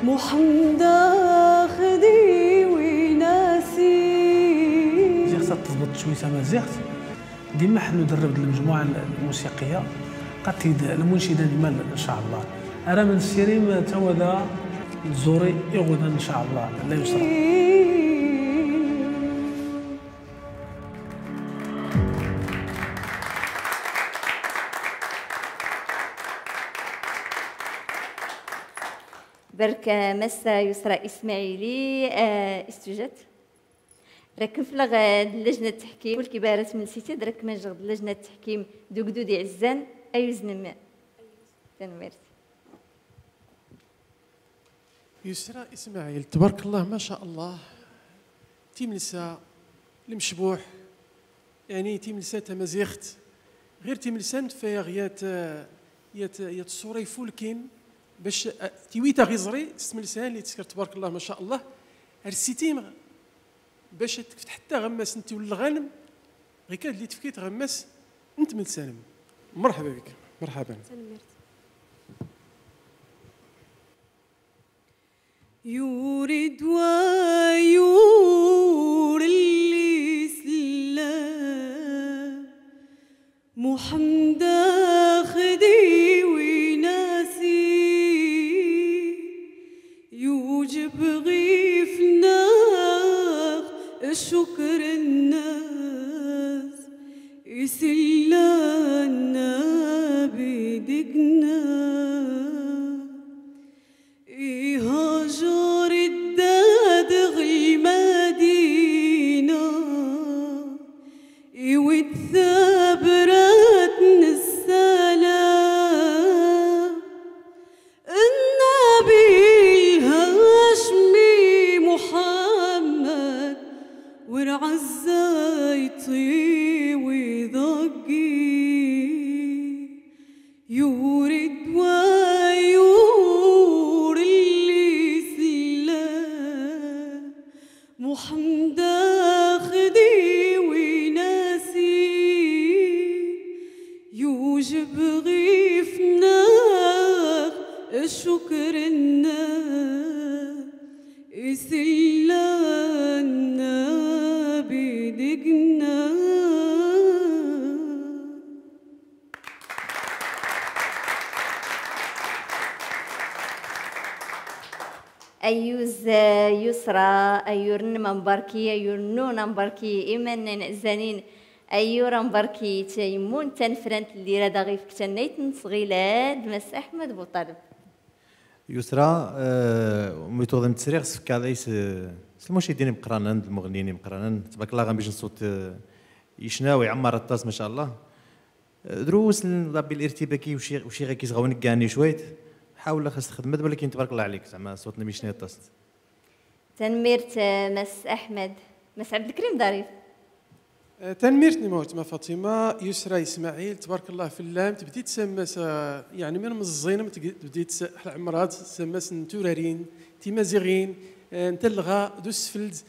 Muḥend axdi win asi. Ziɣ ad teẓbeḍ cwi tamaziɣt, dima ḥna nderreb d lmejmuɛa lmusiqiya, qatid lmuncida n lmal, ncallah. Ara ma nessirim tawada n tẓuri iɣudan, ncallah, la yusra. Barek, eh, Massa Yusra Ismaɛili, eh, istujat. Ra kem-fleɣ, eh, d lejna n teḥkim, ur kibar asmel sitid, ra kem-ajjeɣ d lejna n teḥkim d ugdud iɛezzan, ay uznem. Tanemmirt. Yusra Ismaɛil, tbarek Allah, ma ca Allah. Timelsa, lemcbuḥ, yeɛni timelsa tamaziɣt, ɣir timelsa n tfayaɣ yat, yat, yat ṣṣura ifulkin, bac, eh, tiwi taɣ iẓri s tmelsa li tesker, tbarek Allah, ma ca Allah, ar ssitim, bac ad tekfet ḥetta ɣ ammas n tiwel lɣanem, ɣik ad li tefkit ɣ ammas n tmelsa-nnem. Merḥba bik, merḥaban. Tanemmirt. Yuri-d wa yuri lislam, Muḥend axdi win asi, yujeb ɣif-neɣ ccukr-nnes, isella Nnabi deg-neɣ. Ihajer iddad ɣ lmadina, iwit tabrat n ssalam. Nnabi lhacmi Muḥammad, wer ɛezza iṭṭiwi dagi. Yuri-d wa yuri lislam, Muḥend axdi win asi, yujeb ɣif-neɣ ccukr-nneɣ, isella Nnabi deg-neɣ. Ayyuz, eh, Yusra, ayyur-nnem ambarki, ayyur-nnun ambarki, iman-nneɣ ɛezzanin, ayyur ambarki, tayemmun tanefrant lli ra d aɣ-ifk tannayt n tɣilad, Mass Aḥmed Buṭaleb. Yusra, eh, mi tuɣ d am-tt-sriɣ, sfekkaɣ day s, s lmunciden imeqqranen, d lmuɣenniyen imeqqranen, tbarek Allah, ɣamij n ṣṣut, eh, yecna u iɛemmer aṭas, ma ca Allah. Eh, drus n ḍabbi lirtib-agi, uciɣ, uciɣ-agi s ɣawen gani cwayt, ḥawleɣ ad s-txedmeḍ, walakin tbarek Allah ɛlik, zeɛma ṣṣut-nnem yecna aṭas. Tanemmirt, eh, Mass Aḥmed. Mass Ɛebdelkrim Ḍarif. Eh, tanemmirt-nnem a weltma Faṭima, Yusra Ismaɛil, tbarek Allah fell-am, tebdiḍ s ammas, eh, yeɛni min meẓẓin, tebdiḍ s, ḥla ɛemraḍ, s ammas n turarin timaziɣin, eh, n talɣa d usfeld,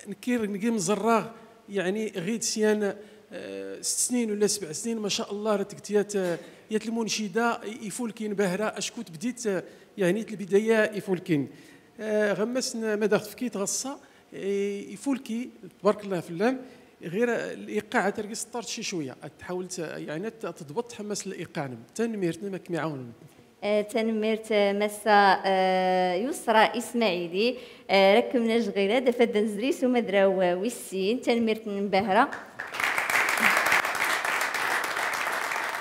nekki, nekki mẓerraɣ, yeɛni ɣid syan, eh, sett snin wala sebɛ snin, ma ca Allah, ra tged yat, eh, yat lmuncida ifulkin bahra, acku tebdiḍ, eh, yeɛni yat lbidaya ifulkin. Eh, ɣ ammas n, ma d aɣ-tefkiḍ ɣ ṣṣa, eh, ifulki, tbarek Allah fell-am, ɣir, eh, liqaɛ ad tergis ṭṭart ci cwiya, ad tḥawel, eh, yeɛni ad t-, ad teḍbeṭ ḥammas liqaɛ-nnem. Tanemmirt-nnem, ad kem-iɛawen. Eh, tanemmirt, eh, Massa, eh, Yusra Ismaɛili, eh, ra kem-najj ɣilad, afad ad nezri s umadraw, eh, wis sin, tanemmirt-nnem bahra.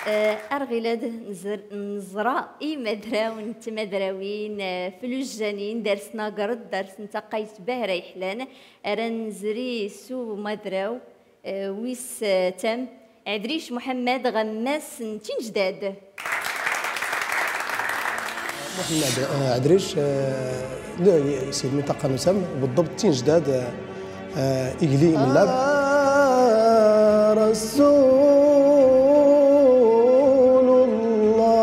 Eh, ar ɣilad nzer-, neẓra imadrawen n tmadrawin, eh, f lujjanin, dar-sen agreḍ, dar-sen taqayt bahra yeḥlan, ara nezri s umadraw, eh, wis, eh, tam, Ɛedric Muḥemmed ɣer Mass n Tinjdad. محمد، آه، عدريش، آه، لا، سي المنطقة نسمى بالضبط تنجداد، آه، آه، إقليم اللاب. آه، رسول الله.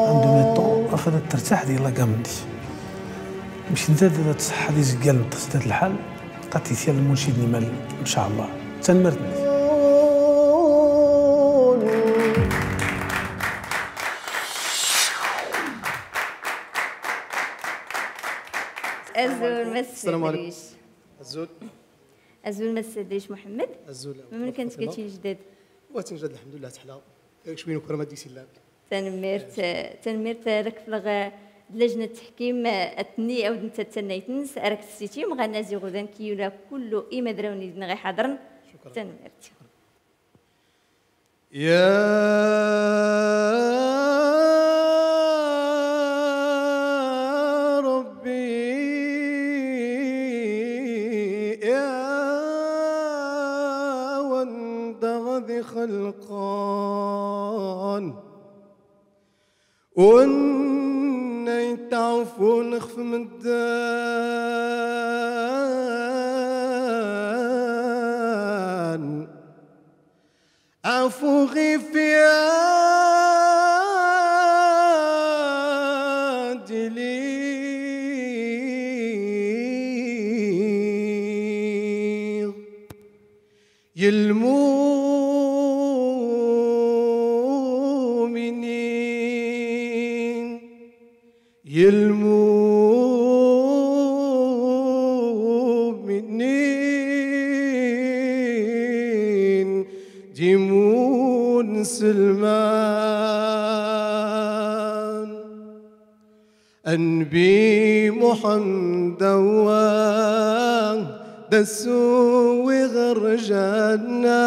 عندو ميطو، أفضل ترتاح ديال لا كامندي. مش انت تصح هذه زقال نطس ذات الحال. قاتي ثيال المنشد نمال، إن شاء الله. تنمرتني. أزول مس السلام عليكم. إدريس. أزول. أزول مس إدريس محمد. أزول. ممن كانت فاطمة. كتنجدد؟ وتنجد الحمد لله تعالى. شوية كرة ما ديسي اللعب. Tanemmirt, tanemmirt, eh, rakflɣ, eh, d lajna n tḥkim, eh, atni awd nta tannayt-ns, arak tessitim, ɣanna ziɣ udan kiyula kullu imadrawen i d-nɣ iḥadren. شكرا. Tanemmirt. يا ربي، يا وندغ ذي خلقان. Wnna yettɛuffun xef medden. Ɛfu ɣif yadili. Yelmuminin, yelmuminin, dimun selman. Nnbi Muḥemmed awa, d asu iɣer janna,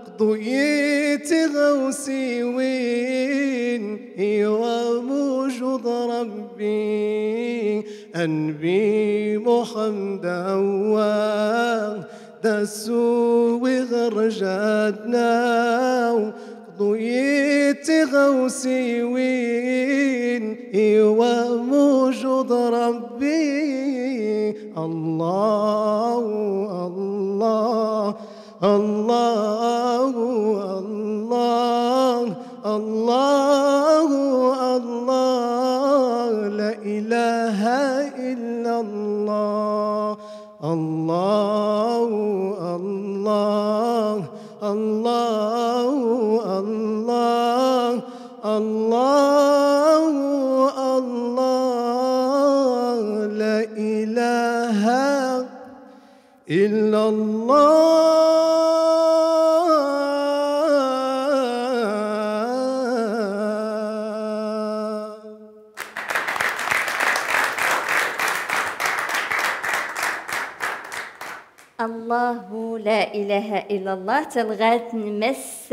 qḍu-yi tiɣawsiwin, iwa mujud Ṛebbi. Nnbi Muḥemmed awa, d asu iɣer janna, qḍu-yi tiɣawsiwin, iwa mujud Ṛebbi. Allahu, Allah, Allahu, Allah, Allahu, Allah, la ilaha illa Allah. الله، الله، الله، الله، الله، الله، لا إله إلا الله. الله، لا إله إلا الله. Talɣa n Mass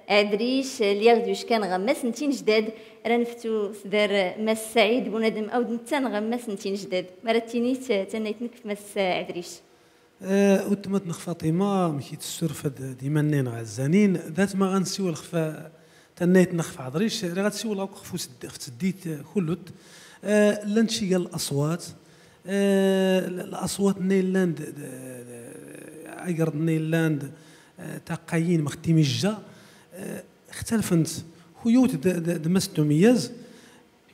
Ɛedric, lliɣ d uckan ɣer Mass n Tinjdad, ara neftu s dar Mass Saɛid Bunadem, awd netta ɣer Mass n Tinjdad. Ma ara tinit tannayt-nnek f Mass Ɛedric? Eh, weltma-tneɣ Faṭima, amek i tessuref ad d iman-nneɣ ɛezzanin, dat ma ɣa nsiwel xef tannayt-nneɣ xef Ɛedric, riɣ ad siwleɣ akk xef used-, xef tseddit, eh, kullut. Eh, llant ciga n laṣwat, eh, l-, laṣwat-nni yellan d, d, d, d, agerḍ-nni yellan d, eh, taqayin mextim ijja, eh, xtalfent kuyut d, d, d Mass Tumeyyaz,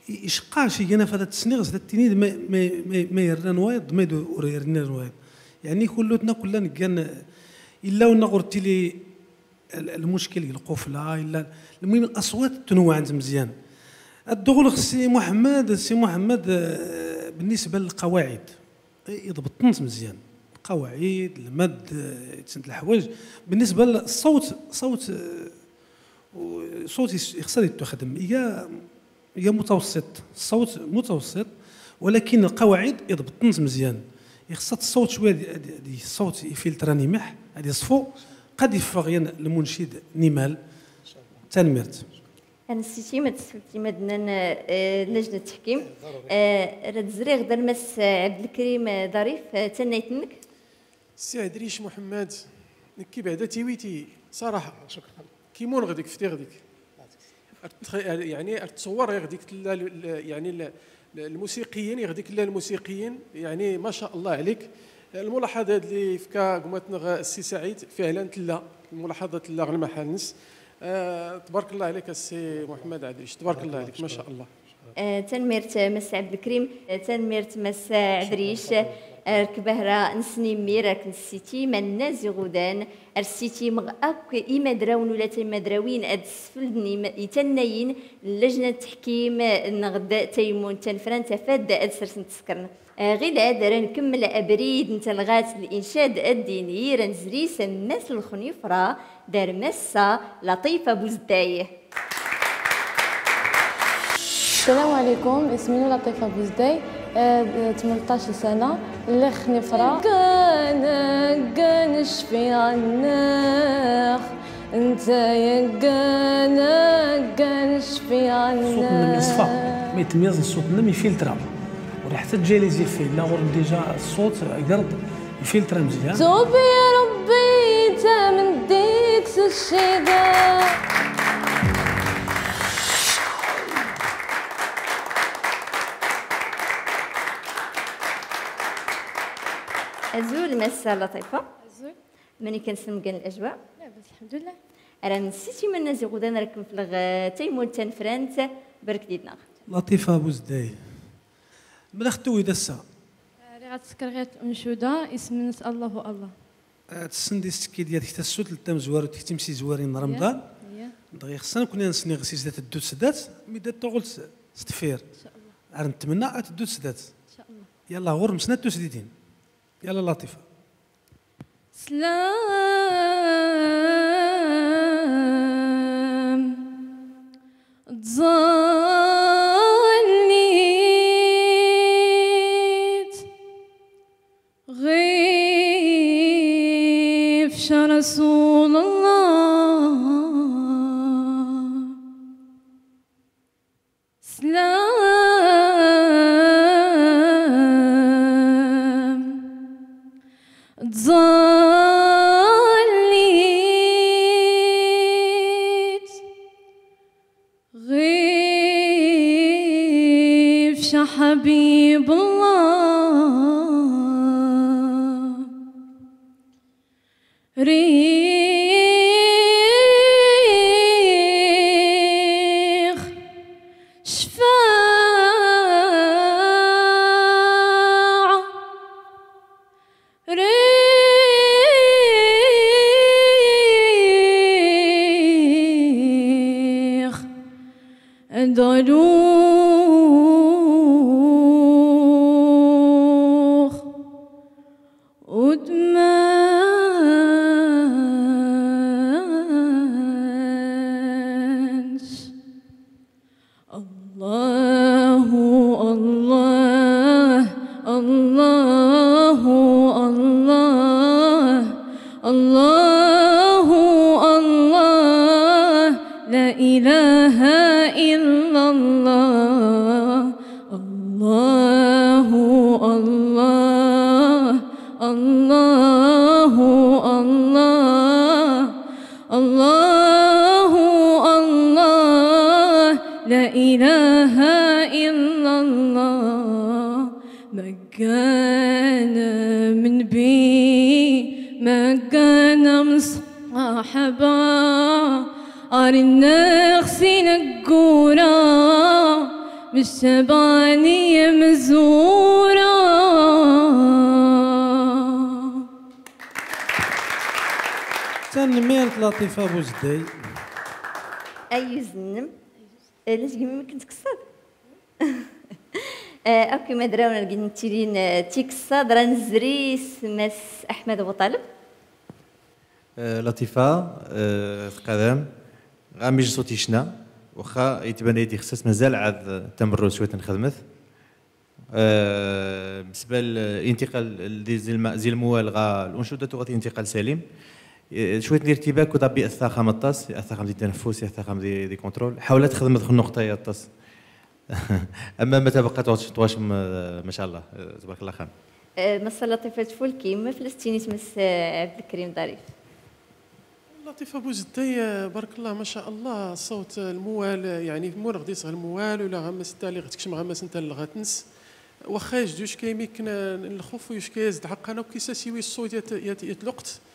i-, icqac igan afad ad tesniɣ s ad tini d ma, ma, ma, ma yerran wayeḍ, d ma ur yerran wayeḍ. Yeɛni kullut-nneɣ kullan ggan, illa wennaɣ ur tili ال-، المشكل ديال القفلة، إلا المهم الأصوات تنوعت مزيان. الدخول خص سي محمد، سي محمد، آه، بالنسبة للقواعد، إي، يضبطنت مزيان. القواعد، المد، آه، تسنت الحوايج. بالنسبة للصوت، صوت، آه، و-، صوت يس-، يخصها يتخدم. هي، هي متوسط، الصوت متوسط، ولكن القواعد يضبطنت مزيان. يخصها الصوت شوية، هادي، هادي، هادي الصوت يفلتراني مليح، هادي يصفو. qad iffeɣ yan lmuncid n imal. Tanemmirt. Ad nessiti ma tesfelt i madnan, eh, lajna n teḥkim. Eh, rad zriɣ d armas Ɛebdelkrim, eh, Ḍarif, eh, tannayt-nnek. Si Ɛedric Muḥemmed, nekki beɛda tiwiti, ṣaraḥa. Kimun ɣ dik ftiɣ dik. Ar tx-, ar, yeɛni, ar tṣewwer ɣ dik tella l-, l-, yeɛni, l-, l-, lmusiqiyin, ɣ dik llan lmusiqiyin, yeɛni, ma ca Allah ɛlik. Lmulaḥaḍa li yefka gma-tneɣ Ssi Saɛid, fiɛlan tella. Lmulaḥaḍa tella ɣ lmaḥal-nnes. Eh, tbarek Allah ɛlik a Ssi Muḥemmed Ɛedric, tbarek Allah ɛlik, ma ca Allah. Eh, tanemmirt, eh, Mass Ɛebdelkrim, eh, tanemmirt, Mass Ɛedric, eh, ar k bahra nesnimmir, ar k nessiti, ma nna zi ɣudan, ar ssitim ɣ akk imadrawen ula d timadrawin ad sfelden im-, i tannayin n lajna n teḥkim, eh, neɣ d tayemmunt tanfrant afad ad sersen tsekren. Eh, ɣilad, ra nkemmel abrid n talɣat n lincad addini, ra nezri s ammas n lxnifra, d armassa Laṭifa Buzday. السلام عليكم، اسمي لطيفة بوزداي، آه، ثمنطاش سنة، اللي خني فرا. كان، كان شفي عنك، انت يا كان، كان شفي عنك. الصوت من الصفا، ما يتميز الصوت من يفلترا. ولا حتى جاي لي زيفي، لا غير ديجا الصوت يقرب. Filtre مزيان. توب يا ربي، تا من ديك الشيدة. Azul, Mass Laṭifa. Azul. Mani kan semgan lajwa? Labas, lḥemdullah. Ara nessiti ma nna zi ɣudan, ra k nfleɣ, eh, tayemmunt tanfrant, bark did-neɣ. Laṭifa Buzday. Mela xtewwi d ass-a. Riɣ ad tsekreɣ ɣer uncuda, isem-nnes Allahu Allah. Eh, tessen di tsekkid yat-k tasut l tamezwarut, k timsizwarin n Remḍan. Iya. Dɣi xeṣṣan kun ad nessni ɣ-s is da teddu sdat, mi da tuɣal s-, s deffir. Inchallah. Ar netmenna ad teddu sdat. Inchallah. Yalla, ɣur-m snat tusdidin. Yalla, Laṭifa. Slam. Ẓẓallit ɣif ca Rasul Allah. Slam. Ẓẓallit ɣif ca Ḥabib Allah. Riɣ ccfaɛa, riɣ ad d-ɛluɣ. Udmans. Allahu Allah, Allahu Allah, Allahu Allah, la ilaha illallah. Allahu Allah, Allahu Allah, Allahu Allah, la ilaha illallah. Maggan am nnbi, maggan am ṣṣaḥaba, ar nneɣ s ineggura, meccabaɛen imezwura. Tanemmirt Laṭifa Buzday. Ayyuz-nnem. Eh, laj gimi mumkin tkessad? Eh, ok, imadrawen ar gin ttilin, eh, tikessad, ra nezri s Mass Aḥmed Buṭaleb. Eh, Laṭifa, eh, tqadam, ɣa mij ṣṣut icna, waxa itban-iyi-d ixṣṣas mazal ɛad tamerrut cwiṭ n lxedmet. Eh, bsba l-, intiqal di zi lma-, zi lmwal ɣa l-uncuda tuɣa intiqal salim. Eh, cwiṭ n lirtibak ur d-abbi asaxam aṭas, asaxam di tenfus, asaxam di, di contrôle. Ḥawla txedmeḍ ɣ nnuqṭa-ya aṭas. Ama ma tabqa twac-, twacem, eh, ma ca Allah, eh, tbarek Allah xan. Eh, Massa Laṭifa Tfulki, ma fell-as tinit Massa, eh, Ɛebdelkrim Ḍarif? Laṭifa Buzedday, eh, barek Allah, ma ca Allah, ṣṣawt, eh, lmuwal, eh, yeɛni, mur ɣ-d-isɣa lmuwal, ula ɣammas n tali ɣ-tekcem ɣammas n talɣa-tnes. Waxa yejdu yucka imi kna n lxuf u yucka-yas-d ḥaqqan akk isasiwi ṣṣut yat, yat, yat lweqt.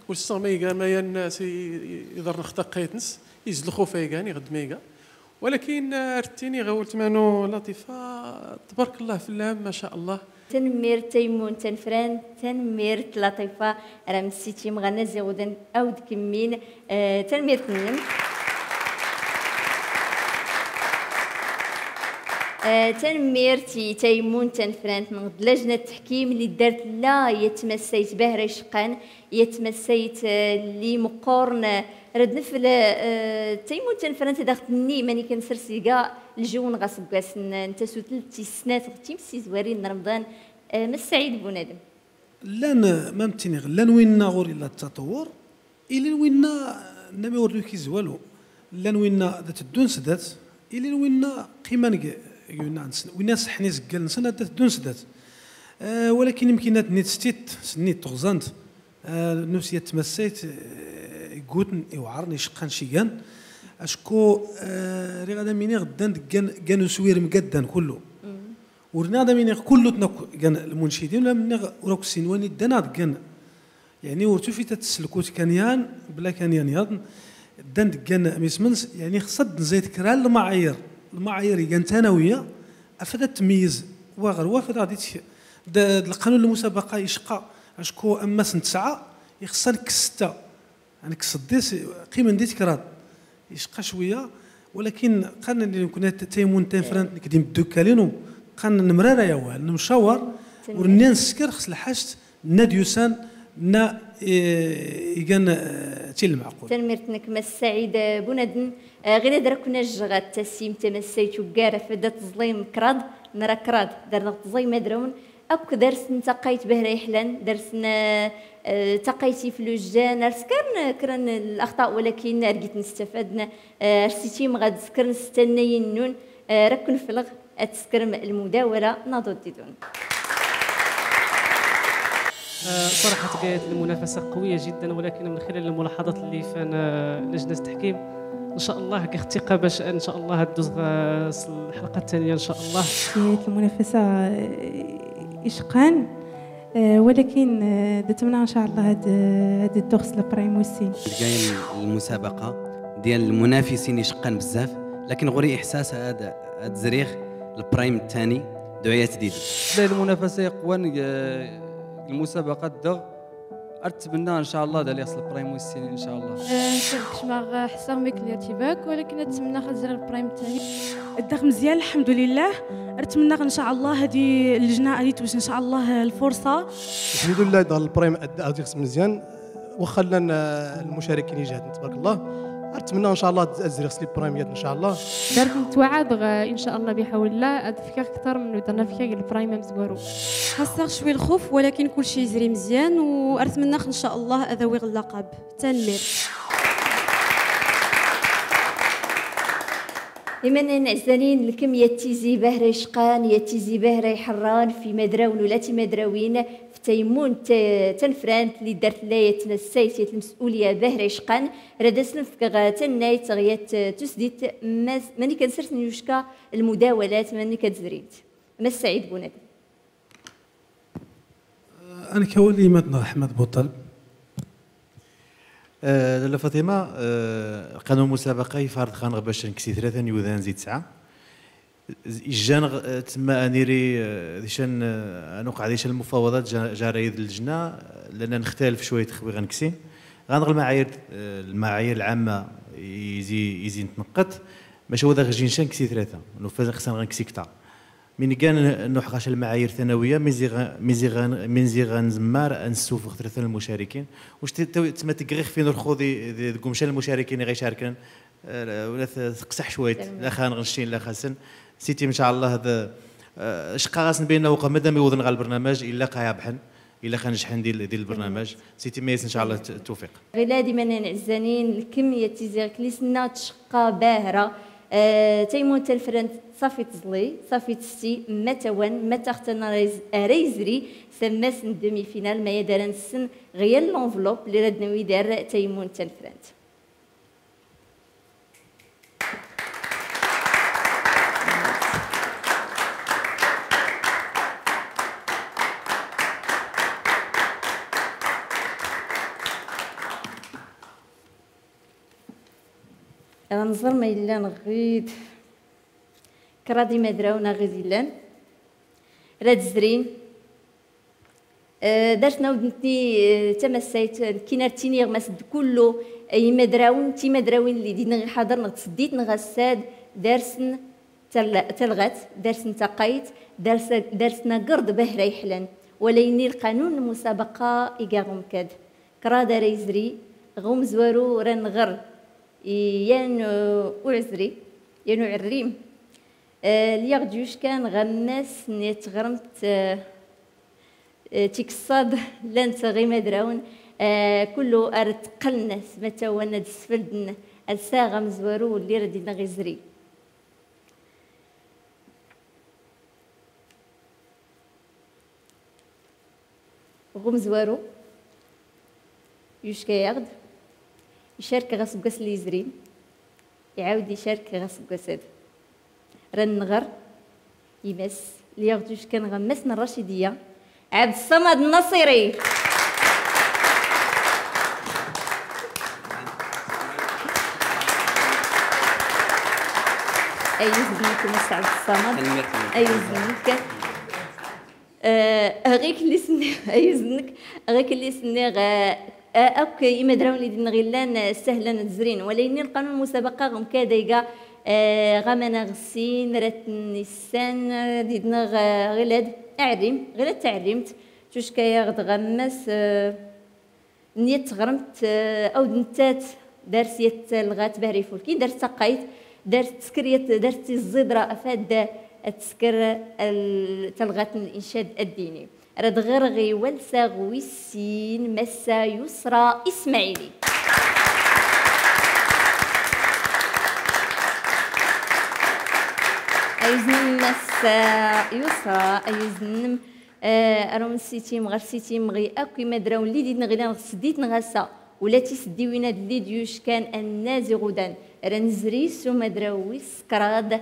Ur ssaɣ ma iga ma yan nnas i, i, iḍerrnex taqayt-nnes, iz lxuf ay gan, iɣeddem ay gan. Walakin, eh, ar ttiniɣ a weltma-nu Laṭifa, tbarek Allah fell-am, ma ca Allah. Tanemmirt Taymun Tanfrant, tanemmirt Laṭifa, ram siti mɣanna ziɣ udan awd kemmin, eh, tanemmirt-nnem. Eh, tanemmirt i Taymun Tanfrant, mɣ d lajna n teḥkim, li ddart la yat tmassayt Bahra Iceqqan, yat tmassayt, eh, li meqqoren, eh, rad nefl, eh, Taymun Tanfrant ad aɣ-tenni mani kan sers iga ljew n ɣas n wass n, n tasutelt tis snat ɣ timsizwarin n Remḍan, eh, Mass Saɛid Bunadem. Llan, ma m-ttiniɣ, llan winna ɣur illa ttaṭewwur, ilin winna nna mi ur d-ukiz walu. Llan winna da teddun sdat, ilin winna qqiman g, g winna nsen, winna seḥḥan izeggal-nsen da teddun sdat. Eh, walakin imkin ad nit stit, s nit tuɣzant, eh, nus yat tmassayt, eh, igguten, iwɛren, iceqqan cigan. Acku, eh, riɣ ad am-iniɣ ddan deg gan, gan uswir mgaddan kullu. Ur nniɣ ad am-iniɣ kulluten akk gan lmuncidin, ula nniɣ ur akk sin wani ddan ad gan. Yeɛni ur tufit ad tesselkut kan yan, bla kan yan yaḍn. Ddan deg gan mismens, yeɛni xṣ ad nẓayt kra n lmaɛayir, lmaɛayir igan tanawiya, afad ad tmeyyez wa ɣer wa, afad ad ɣ-d-itk-, d, d lqanun n lmusabaqa icqa, acku ammas n tesɛa, ixṣṣan kkes setta. Nekk s ddis, qqimen di tekraḍ. Icqa cwiya, walakin qqaren li nekni Taymun Tanfrant, nekk d imeddukkal-inu, qqaren nemrara awal, nemcawer, ur nni ad nesker xs lḥact nna d-yusan, nna, eh, igan, eh, d tin lmeɛqul. Tanemmirt-nnek Mass Saɛid Bunadem. Eh, ɣir ad ra ken-ajjeɣ ad tasim tamassayt uggar, afad ad teẓlim kraḍ, nra kraḍ, darneɣ tẓaym adrawen, akk darsen taqayt Bahra Iḥlan, darsen, eh, eh, taqayt Iflujjan, ar skaren, eh, kra n laxṭa, walakin ar gitn stafadn, eh, ar sitim ɣad skern s tannayin nnun, eh, ra ken-flɣ ad tskrm lmudawala, naḍu d-idun. آه، صراحة كانت المنافسة قوية جدًا، ولكن من خلال الملاحظات اللي فان، آه، لجنة التحكيم، إن شاء الله كاين ثقة باش إن شاء الله هاد دوز غا-، الحلقة الثانية إن شاء الله. كانت المنافسة، آه، إشقان، آه، ولكن، آه، نتمنى إن شاء الله هاد، هاد الدوز لبرايم والسين. كاين المسابقة ديال المنافسين إشقان بزاف، لكن غوري إحساس هاد، هاد زريغ البرايم الثاني دعيات ديدي. لا، المنافسة يقوان، آه، المسابقة الدغ. أتمنى إن شاء الله دالي يصل البرايم والسين إن شاء الله. آه، نشارك شماغ حسام ميك الارتباك، ولكن أتمنى خزر البرايم الثاني. الدغ مزيان الحمد لله. أتمنى إن شاء الله هذه اللجنة هذه توجد إن شاء الله الفرصة. الحمد لله دار البرايم أد-، أدي خص مزيان. واخا لان، آه، المشاركين يجهدن تبارك الله. أتمنى إن شاء الله تز-، أزري خص لي برايم يد إن شاء الله. دارت نتوعد غ-، إن شاء الله بحول الله أدفكر أكثر من ودرنا فكر البرايم أمزورو. خاصة شوي الخوف، ولكن كل شيء يزري مزيان، وأتمنى إن شاء الله أذوي اللقب. تنمير. Imannen ɛezzanin, lkem yat Tizi Bahra Icqan, yat Tizi Bahra Iḥerran, f imadrawen ula d timadrawin, f Taymun t-, Tanfrant, li ddart la yat tmassayt, yat lmes'uliya Bahra Icqan, rad asen-fkeɣ tannayt ɣ yat tusdidt, ma-, mani kan sers n yucka lmudawalat, mani kan zrint. Mass Saɛid Bunadem. Ad nkawel i yimatneɣ Ḥmed Buṭaleb. Eh, Lalla Faṭima, eh, lqanun n lmusabaqa ifarḍ xan ɣ bac nksi tlata n yiwdan zi tesɛa. Ijjan ɣ, eh, tma ad niri, eh, d ican, eh, ad nuqeɛ d ican lmufawaḍat ja-, jara yid llejna, eh, lanna nextalef cwayt xwi ɣa nksi. Ɣanɣ lmaɛayir, eh, lmaɛayir lɛamma izi, izi ntneqqet, maca wa d aɣjin can nksi tlata, nufa xsan ɣa nksi ktar. Min gan nuḥ ɣac lmaɛayir tanawiya, min ziɣ, min ziɣ, min ziɣ nzemmar ad nessufeɣ tlata n lmucarikin. Wc t-, t-, tma tegɣi xf in ur xuḍi d-, deg umcan lmucarikin i ɣa icarken, eh, wala t-, teqseḥ cwayt, la xan ɣ ncin, la xasen. Siti, in ca Allah, d, eh, cqaɣ-asen baynna uqem madam iwḍen ɣa lbernamaj, illa qa yabḥen. إلا خنجحن ديال ديال البرنامج. سيتي ميس، إن شاء الله، التوفيق. غيلاد إيمانان عزانين، الكمية تيزيغ كليسنا تشقى باهرة. آه، تيمون تنفرنت صافي تزلي، صافي تستي، ما توان، ما تختن ريز-، ريزري، سماس ندمي فينال، ما يدرن السن غير لونفلوب اللي راد نوي دار تيمون تنفرنت. Ad nẓer ma yellan ɣid kraḍ imadrawen a ɣid yellan. Rad zrin. Eh, darsna awd ntni, eh, tamassayt, eh, nekkin ar ttiniɣ mas d kullu, eh, imadrawen, timadrawin lli dinna ɣ iḥaḍer neɣ tseddit neɣ assad, darsen tal-, talɣat, darsen taqayt, dars-, darsen agerḍ bahra iḥlan. Wala inni lqanun n lmusabaqa iga ɣ umkad. Kraḍ ara izri, ɣ umezwaru ran nɣer, i yan, eh, uɛezri, yan uɛerrim. Eh, lliɣ d yuckan ɣ ammas n tɣremt, eh, Eh, tikṣṣaḍ llant ɣ imadrawen, eh, kullu ar tqeln s ma tawan ad sfelden ad saɣ amezwaru lli rad inɣ izri. Ɣ umezwaru, yucka-yaɣ-d, icark ɣ aseggas lli izrin, iɛawed icark ɣ aseggas-ad. Ran nɣer, imas, lliɣ d yuckan ɣ ammas n Rracidiya, Ɛebd Ṣṣamad Nnaṣiri. Ay uznek, Mass Ɛebd Ṣṣamad. Ay uznek. Eh, ɣikelli s-nniɣ, ay uznek, ɣikelli s-nniɣ, eh, eh, akk imadrawen lli dinna ɣ illan, eh, sahlan ad zrin. Wala inni lqanun n lmusabaqa ɣ umkad ayga, eh, ɣ amanaɣ sin, rad ten-issan, eh, dinna ɣ, eh, ɣilad aɛerrim, ɣilad taɛerrimt, tucka-yaɣ-d ɣ ammas, eh, n yat tɣremt, eh, awd nettat dars yat talɣat bahra ifulkin, dars taqayt, dars tsker yat, dars tiẓẓidra afad ad tsker al-, talɣat n linshad addini. Rad ɣer ɣ iwal saɣ wis sin, Massa Yusra Ismaili. Ay uznem Massa Yusra, ay uznem. Eh, arum n Sitim ɣer Sitim ɣ akk imadrawen lli dinna ɣ illan ɣ tseddit neɣ ass-a, ula d tiseddiwin-ad lli d-yuckan anna ziɣ udan, ran zri s umadraw wis kraḍ.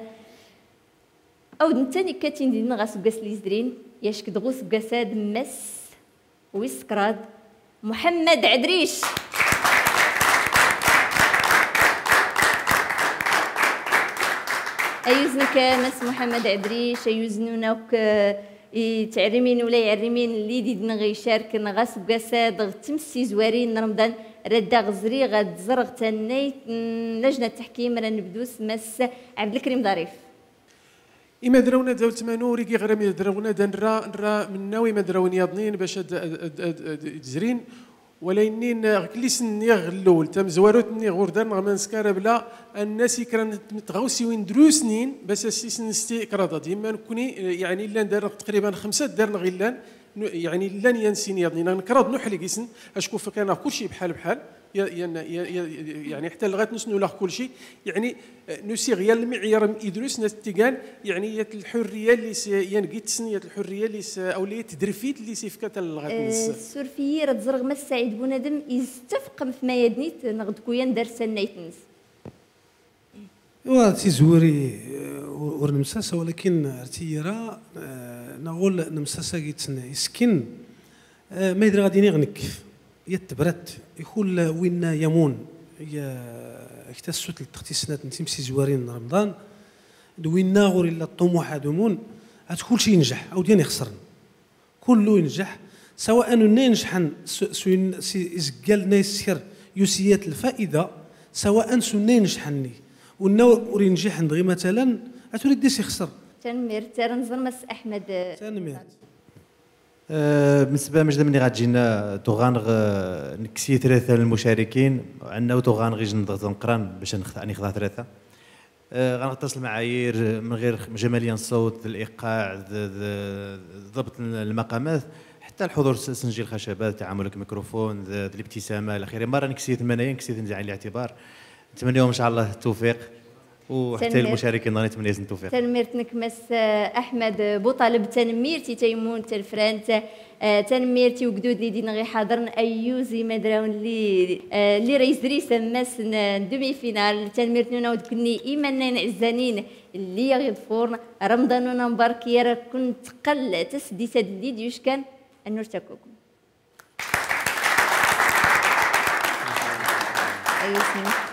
Awd nettan ikkatin dinna ɣ aseggas lli izrin, yack-d ɣ useggas-ad mass wis kraḍ, Muḥemmed Ɛedric. Ay uznek a Mass Muḥemmed Ɛedric, ay uznun akk, eh, i tɛerrimin ula iɛerrimin lli dinna ɣ icarken ɣ aseggas-ad ɣ temsizwarin n Remḍan, rad aɣ zriɣ ad ẓreɣ tannayt n lajna n tteḥkim, ra nebdu s Mass Ɛebdelkrim Ḍarif. Imadrawen ad awtmanu, ur igi ɣer imadrawen ad nra, nra mennaw imadrawen yaḍnin bac ad, ad, ad, ad, ad zrin. Wala innin, ɣ kelli s-nniɣ ɣ lewwel, tamezwarut-nni ɣur dar neɣ ma neskar abla, annas i kra n tɣawsiwin drusnin, bas ass-is nesti kraḍ ad. Imma nekkni, yeɛni, llan dar neɣ taqriban xemsa dar neɣ illan, nu-, yeɛni, llan yan sin yaḍnin, neɣ kraḍ nuḥlig isen, acku fkan-aɣ kulci bḥal bḥal. Ya-, yan-, ya-, ya-, yeɛni, ḥtta lɣat nsen ulaɣ kulci, yeɛni, eh, nusi ɣ yal lmiɛyar n idrusen ad t-igan, yeɛni, yat lḥurriya lli s-, yan gitsen, yat lḥurriya lli s-, awla yat tedrefit lli s-ifka talɣat-nsen. Eh, suref-iyi, rad ẓreɣ Mass Saɛid Bunadem, izettafeq f mayadnit, neɣ d kuyan dar tannayt-nnes. Iwa, tizwiri, eh, ur, ur nemsasa, walakin ar tiyira, eh, naɣul nemsasa gitsen iskin, eh, ma yedra ɣad iniɣ nekk, yat tebrat, ikul winna yamun, ya, ak tassut n txetti snat n timsizwarin n Remḍan, d winna ɣur illa ṭṭumuḥ ad umun, ad kulci injeḥ, awd yan ixesren. Kullu injeḥ, sawa'an unna injeḥen s, s, s izeggal-nna yessker yusi yat lfaida, sawa'an s unna injeḥen-nni. Unna ur injiḥen dɣi matalan, ad turid dis ixser. Tanemmirt, ara nẓer Mass Aḥmed. Tanemmirt. Eh, bnessba, mec d amni ɣa ǧinna tuɣan ɣ, eh, nekkes i tlata n lmucarikin, ɛenna u tuɣan ɣ ijen dɣ tnqran bac ad nxeḍ, ad nxeḍ tlata. آه، غنغطس المعايير من غير جمالية الصوت، الإيقاع، ذ-، ذ-، ضبط المقامات، حتى حتى الحضور س-، سنجي الخشبات، تعاملك ميكروفون، ذ-، ذ الابتسامة إلى آخره. مرة نكسيت منايا، نكسيت نزعي الاعتبار. نتمنى لهم إن شاء الله التوفيق. وحتى سنمير. المشاركين راني نتمنى لهم التوفيق. Tanemmirt-nnek Mass, eh, Ahmed Boutaleb, tanemmirt i Taymun Telfrant, eh, tanemmirt i ugdud lli din ɣ-iḥaḍren, ayyuz i imadrawen lli, eh, lli ra izri s ammas n, n demi-finale, tanemmirt-nwen awd kunni imannayen iɛezzanin lli aɣ-iḍfurn, Remḍan-nwen ambarek, i ara ken-teqqal tasdit-ad lli d-yuckan, ad nurta akk-ken. Ayyuz-nwen.